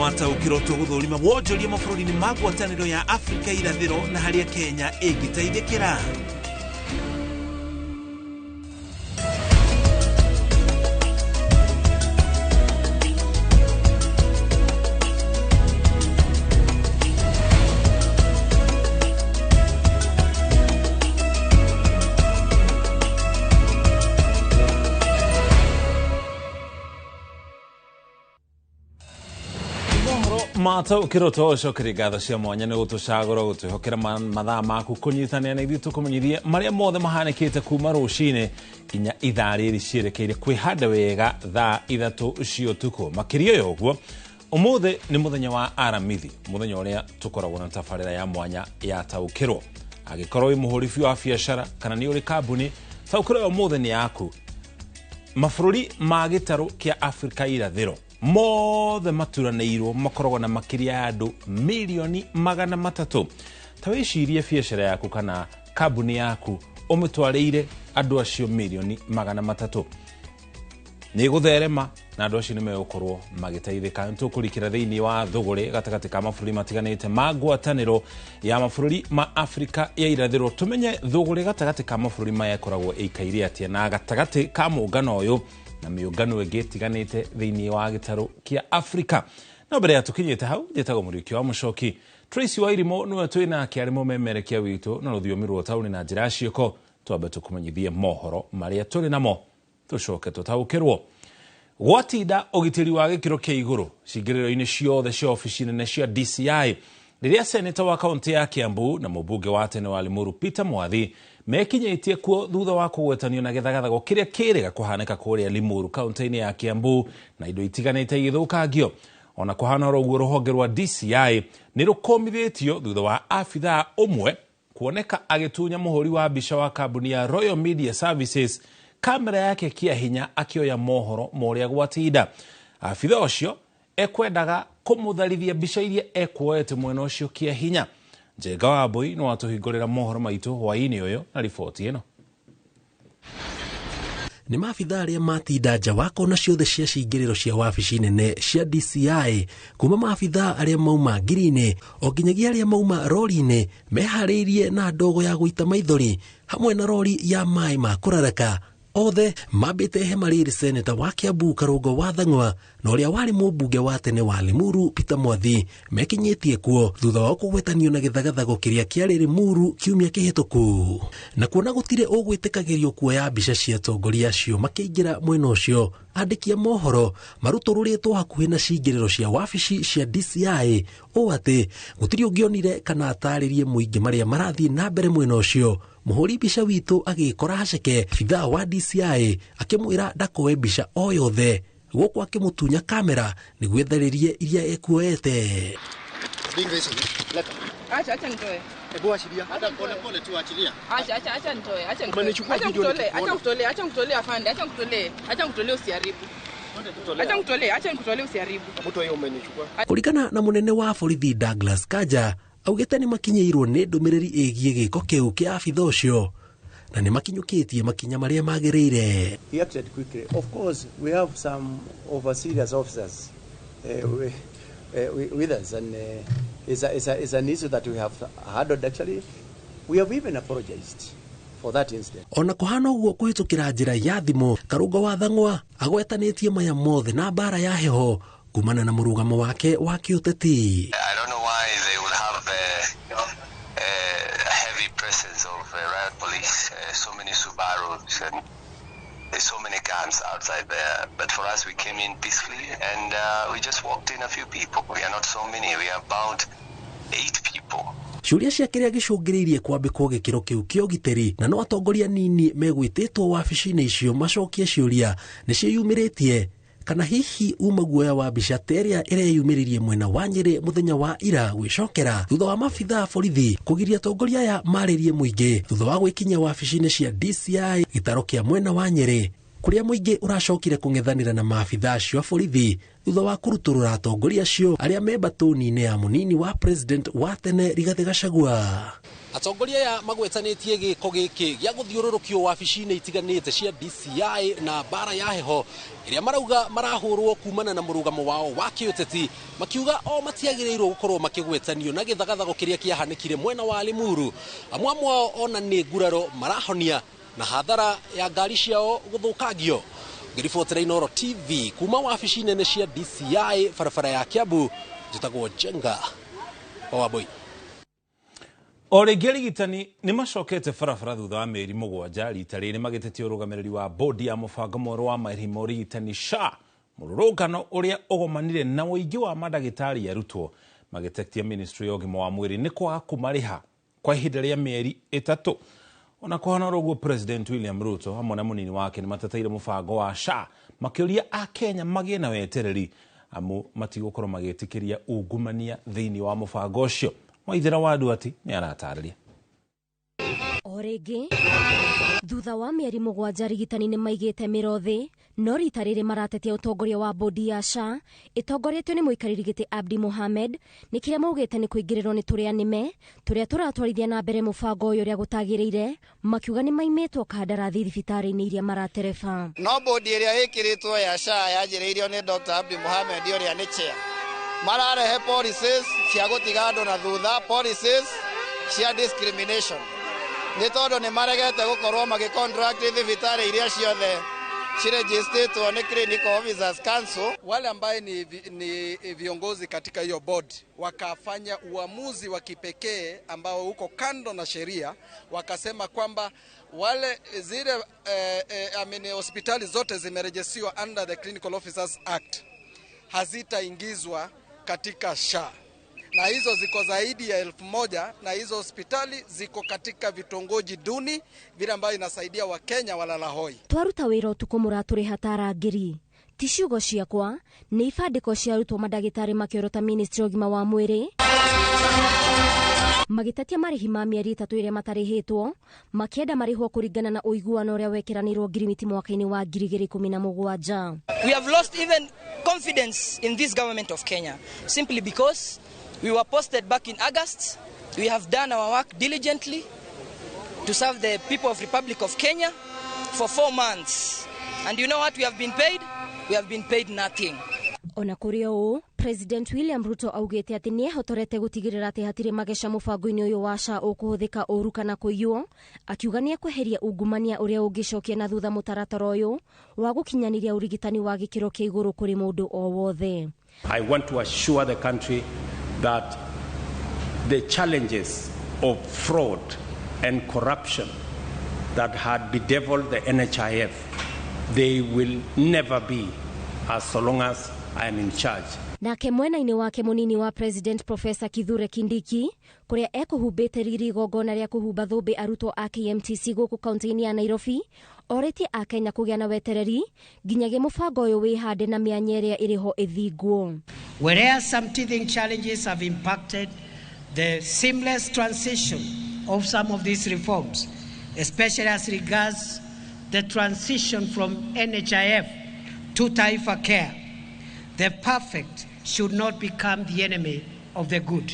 Wataũkĩrwo tũgũthũrima wonjoria mabũrũri-inĩ ma ngwatanĩro ya Afrika irathĩro na harĩa Kenya ĩngĩteithĩkĩra. Mataũkĩrwo tũcokerie ngatho cia mwanya nĩ gũtũcagũra gũtwĩhokera mathaa maku kũnyitanĩra na ithuĩ tũkũmenyithie marĩa mothe mahanĩkĩte kuma rũcinĩ nginya ithaa rĩrĩ ciĩrekeire kwĩhanda wega thaa 3 cia ũtukũ. Makĩria ya ũguo, ũmũthĩ nĩ mũthenya wa Aramithi, mũthenya ũrĩa tũkoragwo na tabarĩra ya mwanya ya taũkĩrwo. Angĩkorwo wĩ mũhũri biũ wa biacara kana nĩ ũrĩ kambuni, taũkĩrwo ya ũmũthĩ nĩ yaku. Mabũrũri ma gĩtarũ kĩa Afrika irathĩro mothe maturanĩirwo makoragwo na makĩria ya andũ milioni 300. Ta wĩcirie biacara yaku kana kambuni yaku ũmĩtwarĩire andũ acio milioni 300. Nĩ gũtherema na andũ acio nĩ megũkorwo magĩteithĩka. Nĩ tũkũrikĩra thĩinĩ wa thũgũrĩ gatagatĩ ka mabũrũri matiganĩte ma ngwatanĩro ya mabũrũri ma Afrika ya irathĩro, tũmenye thũgũrĩ gatagatĩ ka mabũrũri maya ĩkoragwo ĩikaire atĩa na gatagatĩ ka mũngano ũyũ na mĩũngano ĩngĩ ĩtiganĩte thĩinĩ wa gĩtarũ kĩa Afrika. No mbere ya tũkinyĩte hau, njĩtagwo Mũriũki wa Mũcoki. Tracy Wairimu nĩwe twĩ nake arĩ mũmemerekia witũ na rũthiomi rwa ũtaũri na njĩra ya ciĩko. Twambe tũkũmenyithie mohoro marĩa tũrĩ namo tũcoke tũtaũkĩrwo. Gwatinda ũgitĩri wa gĩkĩro kĩa igũrũ cingĩrĩro-inĩ ciothe cia obici nene cia DCI rĩrĩa seneta wa kaunti ya Kiambu na mũmbunge wa tene wa Limuru Peter Mwathi mekinyĩtie kuo thutha wa kũgwetanio na gĩthagathago kĩrĩa kĩrĩga kũhanĩka kũrĩa Limuru kaunti-inĩ ya Kiambu na indo itiganĩte igĩthũkangio. Ona kũhana oro ũguo, rũhonge rwa DCI nĩ rũkũmithĩtio thutha wa abithaa ũmwe kuoneka agĩtunya mũhũri wa mbica wa kambuni ya Royal Media Services kamera yake kĩa hinya akĩoya mohoro ma ũrĩa gwatinda. Abithaa ũcio ekwendaga kũmũtharithia mbica iria ekuoete mwena ũcio kĩa hinya. Njenga wa Mbui nĩ watũhingũrĩra mohoro maitũ hwaĩ-inĩ ũyũ na riboti ĩno. Nĩ maabithaa arĩa matinda nja wa kona ciothe cia cingĩrĩro cia wabici nene cia DCI, kuma maabithaa arĩa mauma ngiri-inĩ o nginyagia arĩa mauma rori-inĩ meharĩirie na ndogo ya gũita maithori hamwe na rori ya maĩ ma kũraraka. Othe mambĩte hema rĩrĩ seneta wa Kiambu Karũngo wa Thang'wa na ũrĩa warĩ mũmbunge wa tene wa Limuru Peter Mwathi mekinyĩtie kuo thutha wa kũgwetanio na gĩthagathago kĩrĩa kĩarĩ Limuru kiumia kĩhĩtũku. Na kuona gũtirĩ ũgwĩtĩkagĩrio kuoya mbica cia atongoria acio makĩingĩra mwena ũcio, andĩki a mohoro marutũrũrĩtwo hakuhĩ na cingĩrĩro cia wabici cia DCI ũũ atĩ gũtirĩ ũngĩonire kana atarĩrie mũingĩ marĩa marathiĩ na mbere mwena ũcio. Mũhũri mbica witũ agĩkora haceke abithaa wa DCI akĩmwĩra ndakoe mbica o yothe, gũkũ akĩmũtunya kamera nĩguo etharĩrie iria ekuoete. Acha, acha nitoe. Hebu achilia. Hata pole pole tu achilia. Acha, acha, acha nitoe. Acha nitoe. Umenichukua Acha video nikutolee, nikikuona. acha nikutolee, acha nikutolee afande, acha nikutolee. Acha nikutolee usiharibu. Acha nikutolee, acha nikutolee usiharibu. Mtu hiyo umenichukua. Kũringana na mũnene wa borithi Douglas Kanja, augĩte nĩ makinyĩirwo nĩ ndũmĩrĩri ĩgiĩ gĩko kĩu kĩa abitha ũcio na nĩ makinyũkĩtie makinya marĩa magĩrĩire. He acted quickly. Of course, we have some overseas officers with us, and it's an issue that we have handled actually. We have even apologized for that incident. Ona kũhana ũguo kũhĩtũkĩra njĩra ya thimũ, Karũngo wa Thang'wa agwetanĩtie maya mothe na mbara ya heho kumana na mũrũgamo wake wa kĩũteti. I don't know why they would have a heavy presence of riot police, so many Subarus and there's so many guns outside there. But for us, we came in peacefully and we just walked in a few people. We are not so many. We are about 8 people. Ciũria cia kĩrĩa gĩcũngĩrĩirie kwambĩkwo gĩkĩro kĩu kĩa ũgitĩri na no atongoria nini megwĩtĩtwo wabici-inĩ icio macokie ciũria nĩciĩyumĩrĩtie, kana hihi uma guoya wa mbica ta ĩrĩa ĩreyumĩririe mwena wa Nyĩrĩ mũthenya wa ira gwĩcokera thutha wa maabithaa borithi kũgiria atongoria aya marĩrie mũingĩ thutha wa gwĩkinyia wabici-inĩ cia DCI gĩtaro kĩa mwena wa Nyĩrĩ kũrĩa mũingĩ ũracokire kũng'ethanĩra na maabithaa acio a borithi thutha wa kũrutũrũra atongoria acio arĩa me mbatũni-inĩ ya mũnini wa president wa tene Rigathĩ Gachagua. Atongoria aya magwetanĩtie gĩko gĩkĩ gĩa gũthiũrũrũkio wabici-inĩ itiganĩte cia DCI na mbara ya heho ĩrĩa marauga marahũrwo kumana na mũrũgamo wao wa kĩũteti, makiuga o matiagĩrĩirwo gũkorwo makĩgwetanio na gĩthagathago kĩrĩa kĩahanĩkire mwena wa Limuru. Amwe ao ona nĩ nguraro marahonia na hathara ya ngari ciao gũthũkangio. Ngĩribotera Inooro TV kuma wabici nene cia DCI barabara ya Kiambu, njĩtagwo Njenga Wambui. O rĩngĩ arigitani nĩ macokete barabara thutha wa mĩeri 7 rita rĩrĩ magĩtetia ũrũgamĩrĩri wa bodi ya mũbango mwerũ wa marĩhi ma ũrigitani SHA, mũrũrũngano ũrĩa ũgomanire na ũingĩ wa mandagĩtarĩ arutwo magĩtetia ministry ya ũgima wa mwĩrĩ nĩ kwaga kũmarĩha kwa ihinda rĩa mĩeri 3. Ona kũhana ũguo, President William Ruto hamwe na mũnini wake nĩ mateteire mũbango wa SHA makĩũria Akenya magĩe na wetereri amu matigũkorwo magĩtĩkĩria ungumania thĩinĩ wa mũbango ũcio. Mwaithera wa Nduati nĩ aratarĩria. O rĩngĩ thutha wa mĩeri 7 arigitani nĩ maigĩte mĩro thĩ, no rita rĩrĩ maratetia ũtongoria wa bodi ya SHA ĩtongoretio nĩ mũikarĩri gĩtĩ Abdi Mohamed nĩ kĩrĩa maugĩte nĩ kũingĩrĩrwo nĩ tũrĩa nĩme tũrĩa tũratwarithia na mbere mũbango ũyũ ũrĩa gũtagĩrĩire, makiuga nĩ maimĩtwo kandarathi thibitarĩ-inĩ iria maratereba. No bodi ĩrĩa ĩkĩrĩtwo ya SHA yanjĩrĩirio nĩ Dr. Abdi Mohamed ũrĩa nĩ chair. Mararehe policies cia gũtiga andũ na thutha, policies cia discrimination. Nĩ tondũ nĩ maregete gũkorwo magĩcontract thibitarĩ iria ciothe cirejistĩtwo nĩ Clinical Officers Council. Wale ambaye ni viongozi katika hiyo board wakafanya uamuzi wa kipekee ambao uko kando na sheria, wakasema kwamba wale zile hospitali zote zimerejestiwa under the Clinical Officers Act hazitaingizwa katika SHA. Na hizo ziko zaidi ya 1000, na hizo hospitali ziko katika vitongoji duni vile ambayo inasaidia Wakenya walala hoi. Twaruta wĩra ũtukũ mũratũrĩha ta arangĩri. Ti ciugo ciakwa, nĩ ibandĩko cia arutwo mandagĩtarĩ makĩorota ministry ũgima wa mwĩrĩ magĩtetia marĩhi ma mĩeri 3 ĩrĩa matarĩhĩtwo, makĩenda marĩhwo kũringana na ũiguano ũrĩa wekĩranĩirwo ngirimiti mwaka-inĩ wa 2017. We have lost even confidence in this government of Kenya simply because we were posted back in August. We have done our work diligently to serve the people of Republic of Kenya for 4 months. And you know what we have been paid? We have been paid nothing. Ona kũrĩ ũũ, President William Ruto augĩte atĩ nĩ ehotorete gũtigĩrĩra atĩ hatirĩ mageca mũbango-inĩ ũyũ wa SHA ũkũhũthĩka ũru kana kũiywo, akiuga nĩ ekweheria ungumania ũrĩa ũngĩcokia na thutha mũtaratara ũyũ wa gũkinyanĩria ũrigitani wa gĩkĩro kĩa igũrũ kũrĩ mũndũ o wothe. I want to assure the country that the challenges of fraud and corruption that had bedeviled the NHIF, they will never be as so long as I am in charge. Nake mwena-inĩ wake mũnini wa President Professor Kithure Kindiki kũrĩa ekũhumbĩte riri igongona rĩa kũhumba thũmbĩ arutwo a KMTC gũkũ kaunti-inĩ ya Nairobi, orĩtie Akenya kũgĩa na wetereri nginyagia mũbango ũyũ wĩhande na mĩanya ĩrĩa ĩrĩho ĩthingwo. Whereas some teething challenges have impacted the seamless transition of some of these reforms, especially as regards the transition from NHIF to Taifa Care, the perfect should not become the enemy of the good.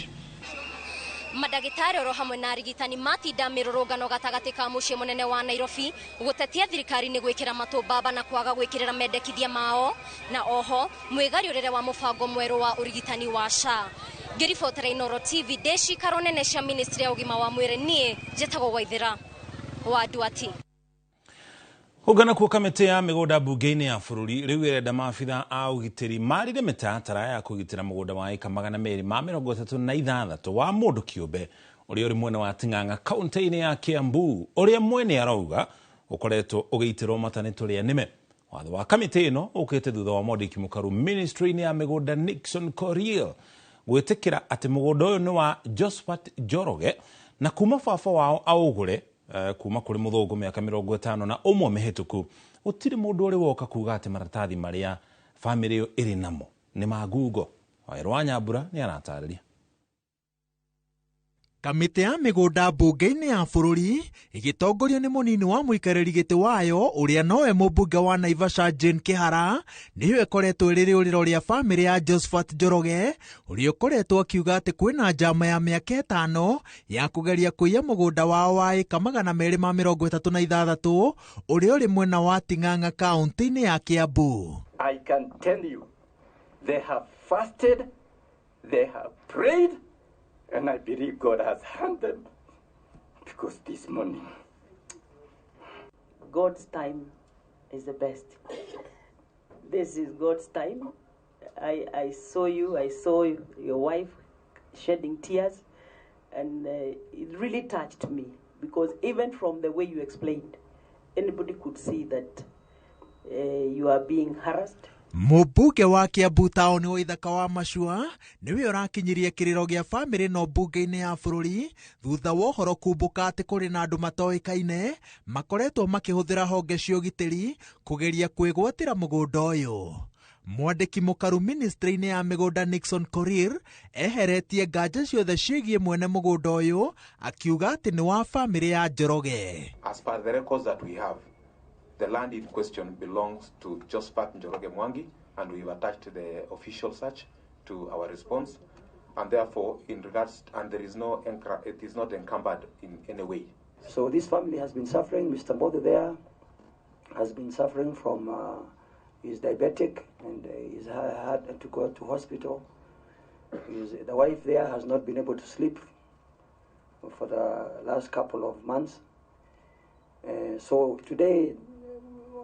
Mandagĩtarĩ oro hamwe na arigitani matinda mĩrũrũngano gatagatĩ ka mũciĩ mũnene wa Nairobi gũtetia thirikari nĩ gwĩkĩra matũ mbamba na kwaga gwĩkĩrĩra mendekithia mao, na oho mwĩgariũrĩre wa mũbango mwerũ wa ũrigitani wa SHA. Ngĩribotera Inooro TV ndĩ cikaro nene cia ministry ya ũgima wa mwĩrĩ, niĩ njĩtagwo Waithera wa Nduati. Ũngana kuo kamĩtĩ ya mĩgũnda mbunge-inĩ ya bũrũri rĩu ĩrenda maabitha a ũgitĩri marire mĩtaratara ya kũgitĩra mũgũnda wa ĩka 236 wa mũndũ kĩũmbe ũrĩa ũrĩ mwena wa Ting'ang'a kaunti-inĩ ya Kiambu, ũrĩa mwene arauga ũkoretwo ũgĩitĩrwo mata nĩ tũrĩa nĩme. Watho wa kamĩtĩ ĩno ũkĩte thutha wa mwandĩki mũkaru ministry-inĩ ya mĩgũnda Nixon Korir gwĩtĩkĩra atĩ mũgũnda ũyũ nĩ wa Josephat Njoroge na kuma baba wao aũgũre kuma kũrĩ mũthũngũ mĩaka 51 mĩhĩtũku, gũtirĩ mũndũ ũrĩ woka kuga atĩ maratathi marĩa bamĩrĩ ĩyo ĩrĩ namo nĩ ma ngungo. Waĩrũ wa Nyambura nĩ aratarĩria. Kamĩtĩ ya mĩgũnda mbunge-inĩ ya bũrũri ĩgĩtongorio nĩ mũnini wa mũikarĩri gĩtĩ wayo ũrĩa nowe mũmbunge wa Naivasha Jane Kĩhara nĩyo ĩkoretwo ĩrĩ rĩũrĩro rĩa bamĩrĩ ya Josephat Njoroge ũrĩa ũkoretwo akiuga atĩ kwĩna njama ya mĩaka 5 ya kũgeria kũiya mũgũnda wao wa ĩka 236 ũrĩa ũrĩ mwena wa Ting'ang'a kaũntĩ-inĩ ya Kiambu. I can tell you they have fasted, they have prayed, and I believe God has heard them, because this morning God's time is the best. This is God's time. I saw you, I saw your wife shedding tears, and it really touched me, because even from the way you explained, anybody could see that you are being harassed. Mũmbunge wa Kiambu taũni wa Ithaka wa Macua nĩwe ũrakinyirie kĩrĩro gĩa bamĩrĩ no mbunge-inĩ ya bũrũri thutha wa ũhoro kumbũka atĩ kũrĩ na andũ matoĩkaine makoretwo makĩhũthĩra honge cia ũgitĩri kũgeria kwĩgwatĩra mũgũnda ũyũ. Mwandĩki mũkaru ministry-inĩ ya mĩgũnda Nixon Korir eheretie nganja ciothe ciĩgiĩ mwene mũgũnda ũyũ akiuga atĩ nĩ wa bamĩrĩ ya Njoroge. As per the records that we have, the land in question belongs to Josephat Njoroge Mwangi, and we've attached the official search to our response, and therefore, in regards, and there is no, it is not encumbered in any way. So this family has been suffering. Mr. Mbothe there has been suffering from, he's diabetic, and he's had to go to hospital. The wife there has not been able to sleep for the last couple of months. So today,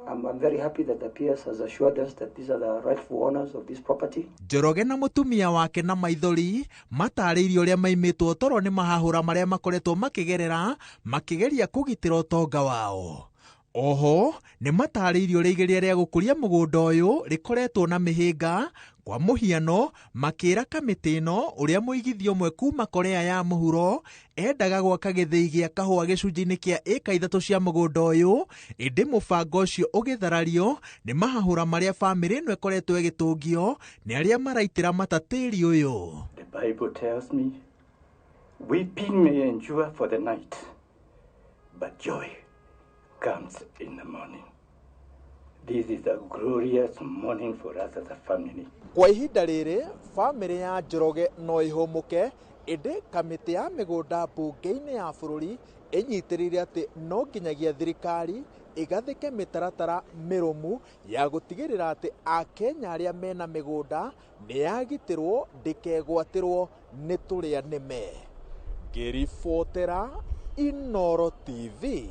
I'm very happy that the PS has assured us that these are the rightful owners of this property. Njoroge na mũtumia wake na maithori matarĩirie ũrĩa maimĩtwo toro nĩ mahahũra marĩa makoretwo makĩgerera makĩgeria kũgitĩra ũtonga wao. Oho nĩ matarĩirie ũrĩa igeria rĩa gũkũria mũgũnda ũyũ rĩkoretwo na mĩhĩnga. Kwa mũhiano makĩra kamĩtĩ ĩno ũrĩa mũigithia ũmwe kuma Korea ya mũhuro endaga gwaka gĩthĩi gĩa kahũa gĩcunjĩ-inĩ kĩa ĩka 3 cia mũgũnda ũyũ, ĩndĩ mũbango ũcio ũgĩtharario nĩ mahahũra marĩa bamĩrĩ ĩno ĩkoretwo ĩgĩtũngio nĩ arĩa maraitĩra mata tĩri ũyũ. The Bible tells me weeping may endure for the night, but joy comes in the morning. This is a glorious morning for us as a family. Kwa ihinda rĩrĩ bamĩrĩ ya Njoroge no ĩhũmũke, ĩndĩ kamĩtĩ ya mĩgũnda mbunge-inĩ ya bũrũri ĩnyitĩrĩire atĩ no nginyagia thirikari ĩgathĩke mĩtaratara mĩrũmu ya gũtigĩrĩra atĩ Akenya arĩa mena mĩgũnda nĩ yagitĩrwo ndĩkegwatĩrwo nĩ tũrĩa nĩme. Ngĩribotera Inooro TV,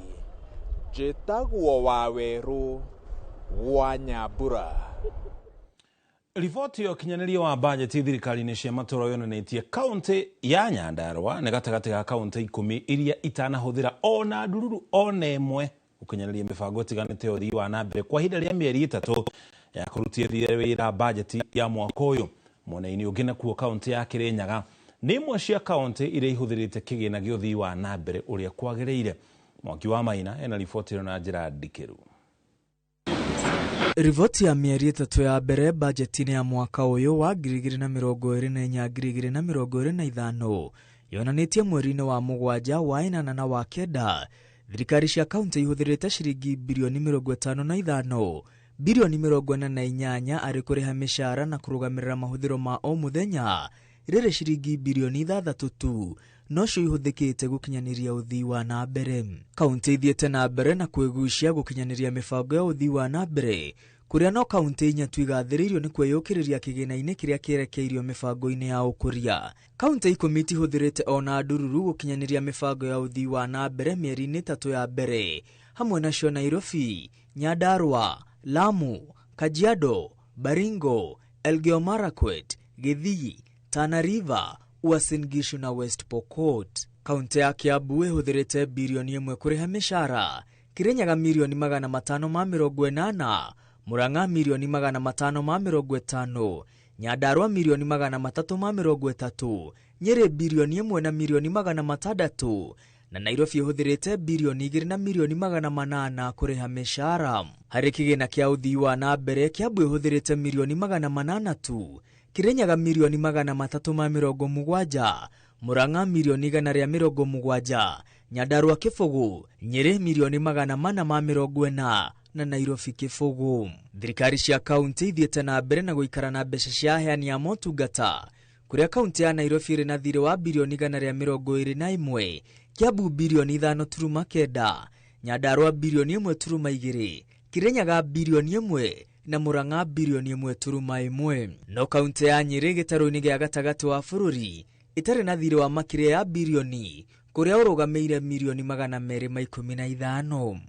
njĩtagwo Wawerũ wa Nyambura. Riboti ya ũkinyanĩria wa bajeti thirikari-inĩ cia matũũra yonanĩtie kaũntĩ ya Nyandarua nĩ gatagatĩ ga kaũntĩ 10 iria itanahũthĩra ona ndururu ona ĩmwe gũkinyanĩria mĩbango ĩtiganĩte ya ũthii wa na mbere kwa ihinda rĩa mĩeri 3 ya kũrutithia wĩra bajeti ya mwaka ũyũ. Mwena-inĩ ũngĩ nakuo kaũntĩ ya Kĩrĩnyaga nĩ ĩmwe cia kaũntĩ iria ihũthĩrĩte kĩgĩna gĩa ũthii wa na mbere ũrĩa kwagĩrĩire. Mwangi wa Maina ena riboti ĩno na njĩra ndikĩru. Riboti ya mĩeri 3 ya mbere bajeti-inĩ ya mwaka ũyũ wa 2024 2025 yonanĩtie mweri-inĩ wa 7 wa 8 na wa 9 thirikari cia kaũntĩ ihũthĩrĩte ciringi birioni 55, birioni 48 arĩ kũrĩha mĩcara na kũrũgamĩrĩra mahũthĩro ma o mũthenya, rĩrĩ ciringi birioni 6 tu nocio ihũthĩkĩte gũkinyanĩria ũthii wa na mbere. Kaũntĩ ithiĩte na mbere na kwĩgucia gũkinyanĩria mĩbango ya ũthii wa na mbere kũrĩa no kaũntĩ 4 tu igathĩrĩirio nĩ kwĩyũkĩrĩria kĩgĩna-inĩ kĩrĩa kĩerekeirio mĩbango-inĩ ya ũkũria. Kaũntĩ 10 itihũthĩrĩte ona ndururu gũkinyanĩria mĩbango ya ũthii wa na mbere mĩeri-inĩ 3 ya mbere, hamwe nacio Nairobi, Nyandarua, Lamu, Kajiado, Baringo, Elgeyo Marakwet, Githii, Tana River, Uasin Gishu na West Pokot. Kaũntĩ ya Kiambu ĩhũthĩrĩte birioni 1 kũrĩha mĩcara, Kĩrĩnyaga mirioni 580, Murang'a mirioni 550, Nyandarua mirioni 330, Nyeri birioni 1 na mirioni 600, na Nairobi ĩhũthĩrĩte birioni 2 na mirioni 800 kũrĩha mĩcara. Harĩ kĩgĩna kĩa ũthii wa na mbere, Kiambu ĩhũthĩrĩte mirioni 800 tu, Kĩrĩnyaga mirioni 370, Murang'a mirioni 170, Nyandarua 0, Nyeri mirioni 440 na Nairobi 0. Thirikari cia kaunti ithiĩte na mbere na gũikara na mbeca cia aheani a motungata, kũrĩa kaunti ya Nairobi ĩrĩ na thirĩ wa birioni 121, Kiambu birioni 5.9, Nyandarua birioni 1.2, Kirinyaga birioni 1 na Murang'a birioni 1.1. No kaunti ya Nyeri gĩtarũ-inĩ gĩa gatagatĩ wa bũrũri ĩtarĩ na thirĩ wa makĩria ya birioni, kũrĩa ũrũgamĩire mirioni 215.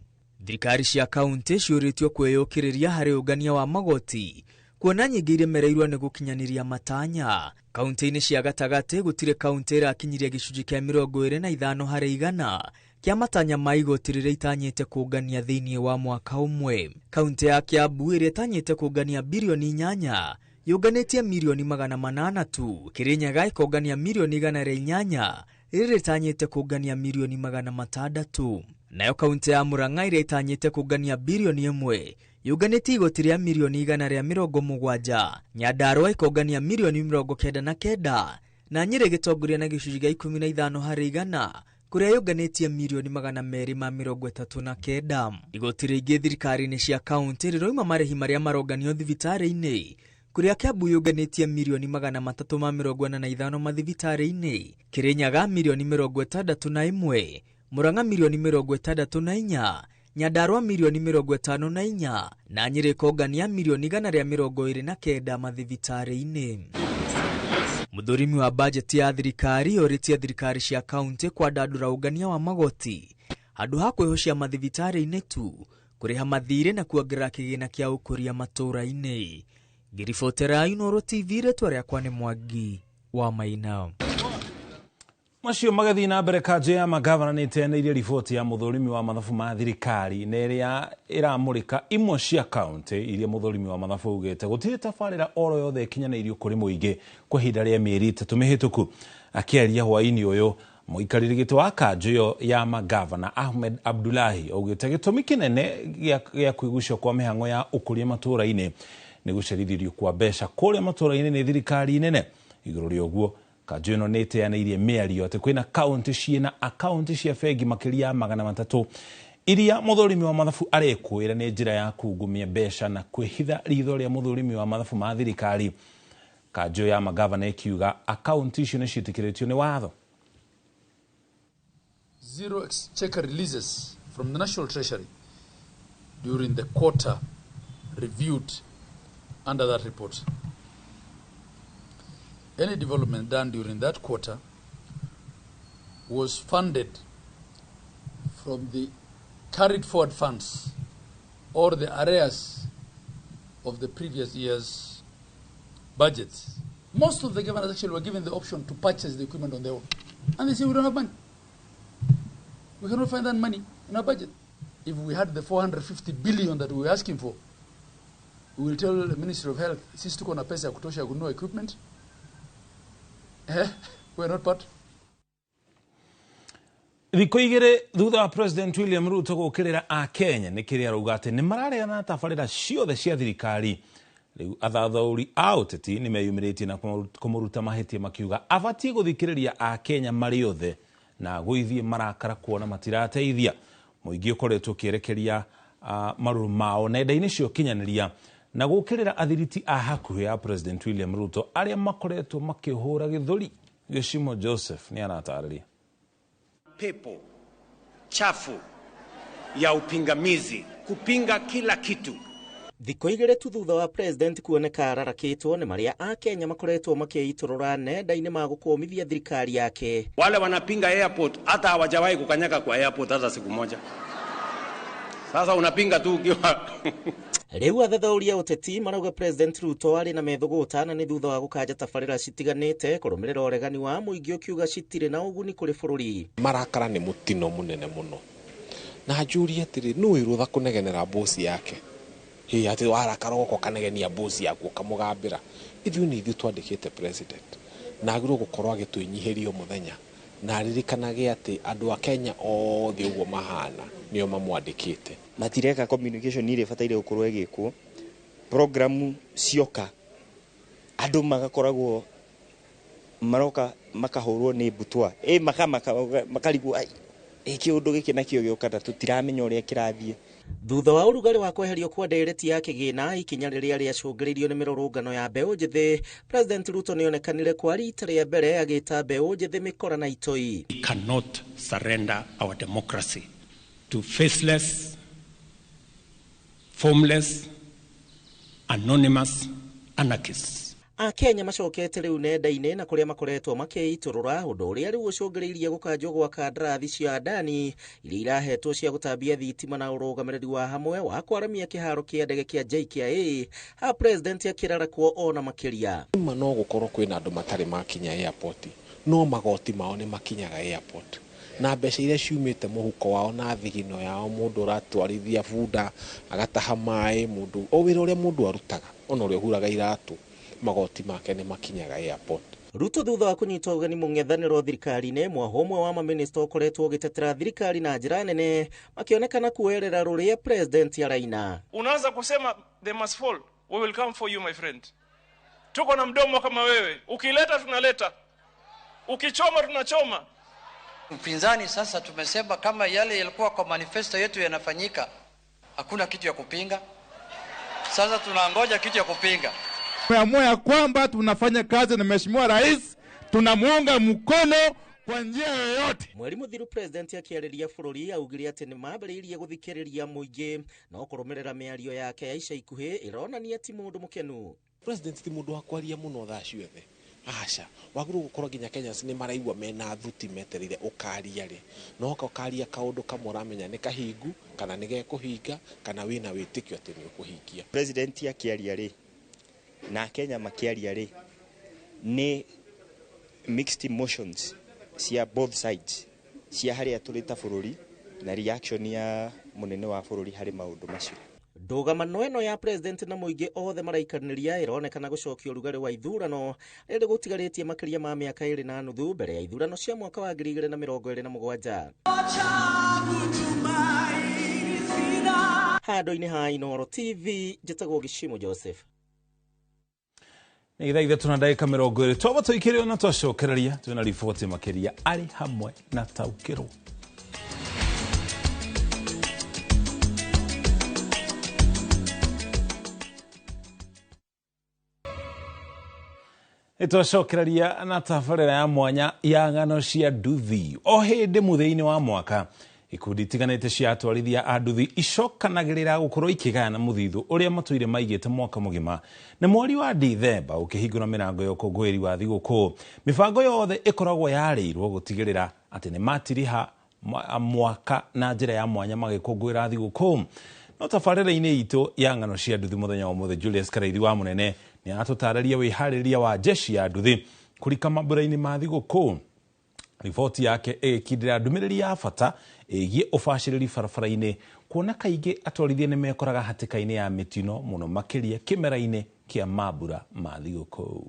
Thirikari cia kaunti ciũrĩtio kwĩyũkĩrĩria harĩ ũngania wa magoti, kuona nyingĩ iremereirwo nĩ gũkinyanĩria matanya. Kaunti-inĩ cia gatagatĩ gũtirĩ kaunti ĩrakinyiria gĩcunjĩ kĩa 25 harĩ igana kĩa matanya ma igoti rĩrĩa itanyĩte kũngania thĩinĩ wa mwaka ũmwe. Kaunti ya Kiambu ĩrĩa ĩtanyĩte kũngania birioni 8 yũnganĩtie mirioni 800 tu, Kirinyaga ĩkongania mirioni 108 rĩrĩa ĩtanyĩte kũngania mirioni 600. Nayo kaunti ya Murang'a ĩrĩa ĩtanyĩte kũngania birioni 1 yũnganĩtie igoti rĩa mirioni 170, Nyandarua ĩkongania mirioni 99 na Nyeri ĩgĩtongoria na gĩcunjĩ gĩa 15 harĩ igana, kũrĩa yũnganĩtie mirioni 239. Igoti rĩingĩ thirikari-inĩ cia kaunti rĩroima marĩhi marĩa maronganio thibitarĩ-inĩ, kũrĩa Kiambu yũnganĩtie mirioni 345 mathibitarĩ-inĩ, Kirinyaga mirioni 61, Murang'a mirioni 64, Nyandarua mirioni 54 na Nyeri ĩkongania mirioni 129 mathibitarĩ-inĩ. Mũthũrimi wa bajeti ya thirikari orĩtie thirikari cia kaunti kwandandũra ũngania wa magoti handũ ha kwĩhocia mathibitarĩ-inĩ tu, kũrĩha mathirĩ na kuongerera kĩgĩna kĩa ũkũria matũũra-inĩ. Ngĩribotera Inooro TV, rĩtwa rĩakwa nĩ Mwangi wa Maina. Macio magĩthiĩ na mbere, kanjũ ya magavana nĩ ĩteanĩirie riboti ya mũthũrimi wa mathabu ma thirikari na ĩrĩa ĩramũrĩka imwe cia kaunti iria mũthũrimi wa mathabu augĩte gũtirĩ tabarĩra oro yothe ĩkinyanĩirio kũrĩ mũingĩ kwa ihinda rĩa mĩeri 3 mĩhĩtũku. Akĩaria hwaĩ-inĩ ũyũ, mũikarĩri gĩtĩ wa kanjũ ĩyo ya magavana Ahmed Abdullahi augĩte gĩtũmi kĩnene gĩa kwĩgucio kwa mĩhang'o ya ũkũria matũũra-inĩ nĩ gũcerithĩrio kwa mbeca kũrĩa matũũra-inĩ nĩ thirikari nene. Igũrũ rĩa ũguo, kanjũ ĩno nĩ ĩteanĩirie mĩario atĩ kwĩna kaunti ciĩna akaunti cia bengi makĩria ya 300 iria mũthũrimi wa mathabu arekũĩra nĩ njĩra ya kungumia mbeca na kwĩhitha ritho rĩa mũthũrimi wa mathabu ma thirikari. Kanjũ ya magavana ĩkiuga akaunti icio nĩ ciĩtĩkĩrĩtio nĩ watho. Zero exchequer releases from the National Treasury during the quarter reviewed under that report. Any development done during that quarter was funded from the carried forward funds or the arrears of the previous year's budgets. Most of the governors actually were given the option to purchase the equipment on their own. And they say, we don't have money. We cannot find that money in our budget. If we had the 450 billion that we were asking for, we will tell the Ministry of Health, sisi tuko na pesa ya kutosha ya kununua equipment. We are not part. Thikũ igĩrĩ thutha wa President William Ruto gũkĩrĩra Akenya nĩ kĩrĩa arauga atĩ nĩ mararegana na tabarĩra ciothe cia thirikari. Rĩu athathaũri a ũteti nĩ meyumĩrĩtie na kũmũruta mahĩtia makiuga abatiĩ gũthikĩrĩria Akenya marĩ othe na gũithiĩ marakara kuona matirateithia. Mũingĩ ũkoretwo ũkĩerekeria marũrũ mao nenda-inĩ cia ũkinyanĩria na gũkĩrĩra athiriti a hakuhĩ a President William Ruto arĩa makoretwo makĩhũra gĩthũri. Gĩcimo Joseph nĩ aratarĩria. Pepo chafu ya upingamizi kupinga kila kitu. Thikũ igĩrĩ tu thutha wa president kuoneka ararakĩtwo nĩ marĩa Akenya makoretwo makĩitũrũra nenda-inĩ ma gũkũmithia thirikari yake. Wale wanapinga airport hata hawajawahi kukanyaga kwa airport hata siku moja. Sasa unapinga tu ukiwa Rĩu athathaũri a ũteti marauga President Ruto arĩ na methũgũta na nĩ thutha wa gũkanja tabarĩra citiganĩte kũrũmĩrĩra ũregani wa mũingĩ ũkiuga citirĩ na ũguni kũrĩ bũrũri. Marakara nĩ mũtino mũnene mũno. Na njũrie atĩrĩ, nũ wĩ rũtha kũnegenera bosi yake? Hĩ, atĩ warakara ũgoka ũkanegenia bosi yaku ũkamũgambĩra. Ithuĩ nĩ ithuĩ twandĩkĩte president. Na agĩrĩirwo gũkorwo agĩtwĩnyihĩria o mũthenya. Na aririkanage atĩ andũ a Kenya othe ũguo mahana nĩo mamwandĩkĩte. Matireka communication ĩrĩa ĩbataire gũkorwo ĩgĩkwo, programu cioka andũ magakoragwo Maroka makahũrwo nĩ mbutwa makarigwo kĩũndũ gĩkĩ nakĩo gĩũka na tũtiramenya ũrĩa kĩrathiĩ. Thutha wa ũrugarĩ wa kweherio kwa ndereti ya kĩgĩna ikinya rĩrĩa rĩacũngĩrĩirio nĩ mĩrũrũngano ya mbeũ njĩthĩ, President Ruto nĩonekanire kwa rita rĩa mbere agĩta mbeũ njĩthĩ mĩkora na itoi. We cannot surrender our democracy to faceless, formless, anonymous anarchists. Akenya macokete rĩu nenda-inĩ na kũrĩa makoretwo makĩitũrũra ũndũ ũrĩa rĩu ũcũngĩrĩirie gũkanjwo gwa kandarathi cia Adani iria irahetwo cia gũtambia thitima na ũrũgamĩrĩri wa hamwe wa kwaramia kĩharo kĩa ndege kĩa JKIA ha president akĩrarakwo ona makĩria. Ma no gũkorwo kwĩna andũ matarĩ makinya airport, no magoti mao nĩ makinyaga airport na mbeca iria ciumĩte mũhuko wao na thigino yao, mũndũ ũratwarithia bunda agataha maĩ, mũndũ o wĩra ũrĩa mũndũ arutaga ona ũrĩa ũhuraga iratũ, magoti make nĩ makinyaga airport. Ruto thutha wa kũnyita ũgeni mũng'ethanĩro thirikari-inĩ, mwaho ũmwe wa mamĩnĩsta ũkoretwo ũgĩtetera thirikari na njĩra nene makĩonekana kuoerera rũrĩa president araina. Unaanza kusema they must fall, we will come for you my friend. Tuko na mdomo kama wewe, ukileta tunaleta, ukichoma tunachoma. Upinzani sasa tumesema kama yale yalikuwa kwa manifesto yetu yanafanyika, hakuna kitu ya kupinga. Sasa tunangoja kitu ya kupinga. Tumeamua ya kwamba tunafanya kazi na Mheshimiwa Rais, tunamuunga mkono kwa njia yoyote. Mweri mũthiru president akĩarĩria bũrũri augire atĩ nĩ mambĩrĩirie gũthikĩrĩria mũingĩ no kũrũmĩrĩra mĩario yake ya ica ikuhĩ ĩronania ti mũndũ mũkenu. President ti mũndũ wa kwaria mũno thaa ciothe. Aca, wagĩrĩirwo gũkorwo nginya Kenyans nĩ maraigua mena thuti metereire ũkaria rĩ, no ũkaria kaũndũ kamwe ũramenya nĩ kahingu kana nĩ gekũhinga kana wĩna wĩtĩkio atĩ nĩ ũkũhingia. President akĩaria rĩ na Kenya makĩaria rĩ nĩ mixed emotions cia both sides cia harĩa tũrĩ ta bũrũri na reaction ya mũnene wa bũrũri harĩ maũndũ macio. Ndũgamano ĩno ya president na mũingĩ othe maraikanĩria ĩronekana gũcokia ũrugarĩ wa ithurano rĩrĩ gũtigarĩtie makĩria ma mĩaka 2.5 mbere ya ithurano cia mwaka wa 2027. Handũ-inĩ ha Inooro TV njĩtagwo Gĩcimo Joseph. Nĩ ithaa 3 na ndagĩka 20 twaba tũikĩrĩo na twacokereria twĩna riboti makĩria arĩ hamwe na taũkĩrwo. Nĩtwacokereria na tabarĩra ya mwanya ya ng'ano cia nduthi. O hĩndĩ mũthia-inĩ wa mwaka ikundi itiganĩte cia atwarithia a nduthi icokanagĩrĩra gũkorwo ikĩgayana mũthithũ ũrĩa matũire maigĩte mwaka mũgima na mweri wa Dithemba ũkĩhingũra mĩrango ya ũkũngũĩri wa thigũkũ. Mĩbango yothe ĩkoragwo yarĩirwo gũtigĩrĩra atĩ nĩ matiriha mwaka na njĩra ya mwanya magĩkũngũĩra thigũkũ. No tabarĩra-inĩ itũ ya ng'ano cia nduthi mũthenya wa ũmũthĩ, Julius Karaithi wa Mũnene nĩ aratũtarĩria wĩharĩria wa jeshi ya nduthi kũrika mambũra-inĩ ma thigũkũ. Riboti yake ĩgĩkindĩra ndũmĩrĩri ya bata ĩgiĩ ũbacĩrĩri barabara-inĩ kuona kaingĩ atwarithia nĩ mekoraga hatĩka-inĩ ya mĩtino mũno makĩria kĩmera-inĩ kĩa mambura ma thigũkũ.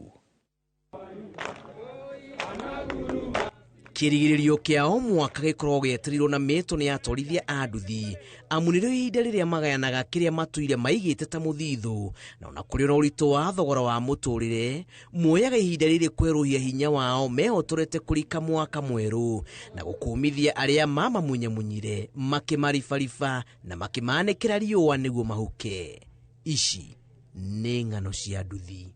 Kĩrigĩrĩrio kĩa o mwaka gĩkoragwo gĩetereirwo na mĩtũ nĩ atwarithia a nduthi amu nĩrĩo ihinda rĩrĩa magayanaga kĩrĩa matũire maigĩte ta mũthithũ, na ona kũrĩ na ũritũ wa thogora wa mũtũrĩre muoyaga ihinda rĩrĩ kwerũhia hinya wao mehotorete kũrika mwaka mwerũ na gũkũmithia arĩa mamamunyamunyire makĩmaribariba na makĩmanĩkĩra riũa nĩguo mahuke. Ici nĩ ng'ano cia nduthi.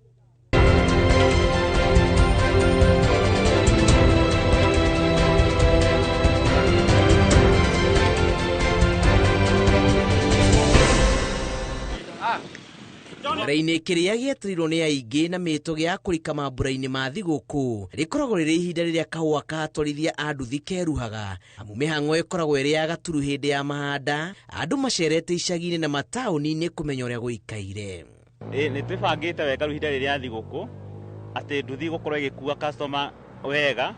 Kĩmera-inĩ kĩrĩa gĩetereirwo nĩ aingĩ na mĩtũ gĩa kũrika mambura-inĩ ma thigũkũ rĩkoragwo rĩrĩ ihinda rĩrĩa kahũa ka atwarithia a nduthi keruhaga amu mĩhang'o ĩkoragwo ĩrĩ ya gaturu hĩndĩ ya mahanda, andũ macerete icagi-inĩ na mataũni-inĩ kũmenya ũrĩa gũikaire. Nĩ twĩbangĩte wega rĩu ihinda rĩrĩa thigũkũ atĩ nduthi gũkorwo ĩgĩkua customer wega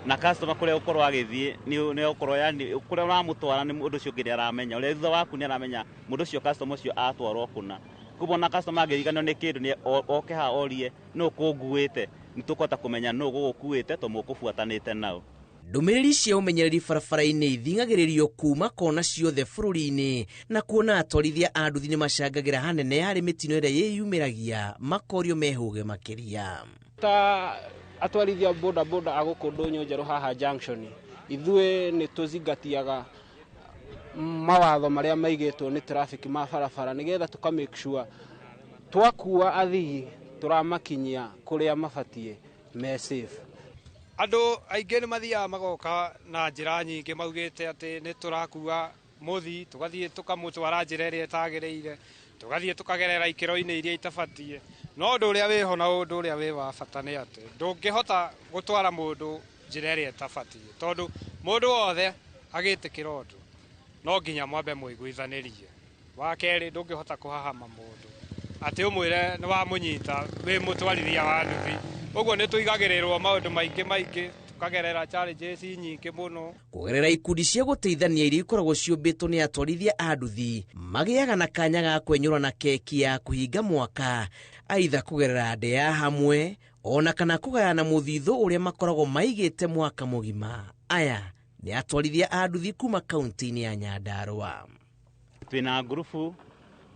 na customer kũrĩa ũkorwo agĩthiĩ nĩ ũkorwo yani kũrĩa ũramũtwara nĩ mũndũ ũcio ũngĩ nĩ aramenya ũrĩa thutha waku nĩ aramenya mũndũ ũcio customer ũcio atwarwo kũna. Koguo ona customer angĩriganĩrwo nĩ kĩndũ nĩ oke haha orie nũ kũnguĩte nĩ tũkũhota kũmenya nũ gũgũkuĩte tondũ mũkũbuatanĩte nao. Ndũmĩrĩri cia ũmenyereri barabara-inĩ ithing'agĩrĩrio kuma kona ciothe bũrũri-inĩ na kuona atwarithia a nduthi nĩ macangagĩra hanene harĩ mĩtino ĩrĩa yĩyumĩragia makorio mehũge makĩria. Ta Atwarithia boda boda a gũkũ Ndũnyũ Njerũ haha junction, ithuĩ nĩ tũzingatiaga mawatho marĩa maigĩtwo nĩ traffic ma barabara, nĩgetha tũka make sure twakua athii tũramakinyia kũrĩa mabatiĩ me safe. Andũ aingĩ nĩ mathiaga magoka na njĩra nyingĩ maugĩte atĩ nĩ tũrakua mũthii, tũgathiĩ tũkamũtwara njĩra ĩrĩa ĩtagĩrĩire, tũgathiĩ tũkagerera ikĩro-inĩ iria itabatiĩ. No ũndũ ũrĩa wĩho na ũndũ ũrĩa wĩ wa bata nĩ atĩ ndũngĩhota gũtwara mũndũ njĩra ĩrĩa ĩtabatiĩ, tondũ mũndũ wothe agĩtĩkĩra ũndũ no nginya mwambe mũiguithanĩrie. Wa kerĩ, ndũngĩhota kũhahama mũndũ atĩ ũmwĩre nĩ wamũnyita wĩ mũtwarithia wa nduthi. Ũguo nĩ tũigagĩrĩrwo maũndũ maingĩ maingĩ, tũkagerera challenges nyingĩ mũno. Kũgerera ikundi cia gũteithania iria ikoragwo ciũmbĩtwo nĩ atwarithia a nduthi, magĩaga na kanya ga kwenyũra na keki ya kũhinga mwaka, aitha kũgerera ndĩa hamwe ona kana kũgayana mũthithũ ũrĩa makoragwo maigĩte mwaka mũgima. Aya nĩ atwarithia a nduthi kuma kaunti-inĩ ya Nyandarua. Twĩna ngurubu,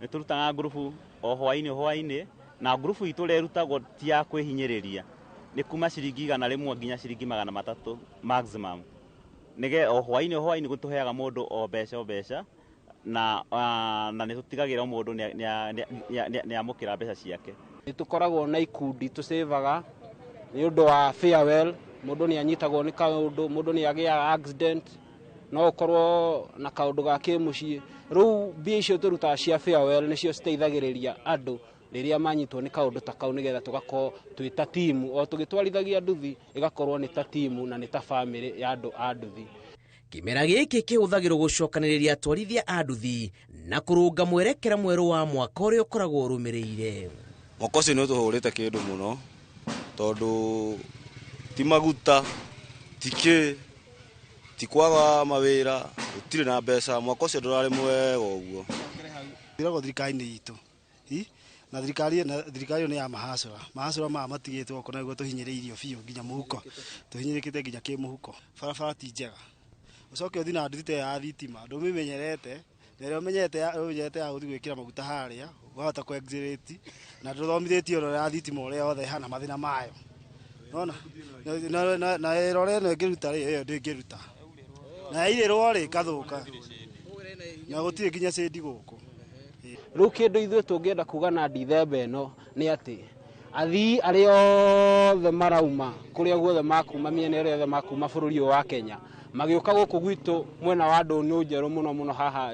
nĩ tũrutaga ngurubu o hwaĩ-inĩ hwaĩ-inĩ, na ngurubu itũ ĩrĩa ĩrutagwo ti ya kwĩhinyĩrĩria, nĩ kuma ciringi 100 nginya ciringi 300 maximum. Nĩge o hwaĩ-inĩ hwaĩ-inĩ gũtũheaga mũndũ o mbeca o mbeca, na nĩ tũtigagĩra o mũndũ nĩ amũkĩra mbeca ciake. Nĩ tũkoragwo na ikundi tũcĩvaga nĩ ũndũ wa farewell, mũndũ nĩ anyitagwo nĩ kaũndũ, mũndũ nĩ agĩaga accident, no ũkorwo na kaũndũ ga kĩmũciĩ. Rĩu mbia icio tũrutaga cia farewell nĩcio citeithagĩrĩria andũ rĩrĩa manyitwo nĩ kaũndũ ta kau, nĩgetha tũgakorwo twĩ ta timu, o tũgĩtwarithagia nduthi ĩgakorwo nĩ ta timu na nĩ ta bamĩrĩ ya andũ a nduthi. Kĩmera gĩkĩ kĩhũthagĩrwo gũcokanĩrĩria atwarithia a nduthi na kũrũnga mwerekera mwerũ wa mwaka ũrĩa ũkoragwo ũrũmĩrĩire. Mwaka ũcio nĩ ũtũhũrĩte kĩndũ mũno, tondũ ti maguta, ti kĩ, ti kwaga mawĩra, gũtirĩ na mbeca. Mwaka ũcio ndũrarĩ mwega ũguo. Ĩragwo thirikari-inĩ itũ, na thirikari ĩyo nĩ ya mahacũra. Mahacũra maya matigĩtwo gũkũ nĩguo tũhinyĩrĩirio biũ nginya mũhuko, tũhinyĩrĩkĩte nginya kĩmũhuko. Barabara ti njega, ũcoke ũthiĩ na nduthi ta ĩyo ya thitima, ndũmĩmenyerete, na ĩrĩa ũmenyerete ya gũthiĩ gwĩkĩra maguta harĩa, ũkahota kũ accelerate, na ndũthomithĩtio ũrĩa ya thitima ũrĩa yothe ĩhana mathĩna mayo. Nona na ĩrore ĩno ĩngĩruta rĩ, ĩyo ndĩngĩruta, na yairĩrwo rĩ ĩkathũka, na gũtirĩ nginya cĩndi gũkũ. Rĩu kĩndũ ithuĩ tũngĩenda kuga na Dithemba ĩno nĩ atĩ athii arĩa othe marauma kũrĩa guothe makuma, mĩena ĩrĩa yothe makuma bũrũri ũyũ wa Kenya, magĩũka gũkũ gwitũ mwena wa Ndũnyũ Njerũ mũno mũno haha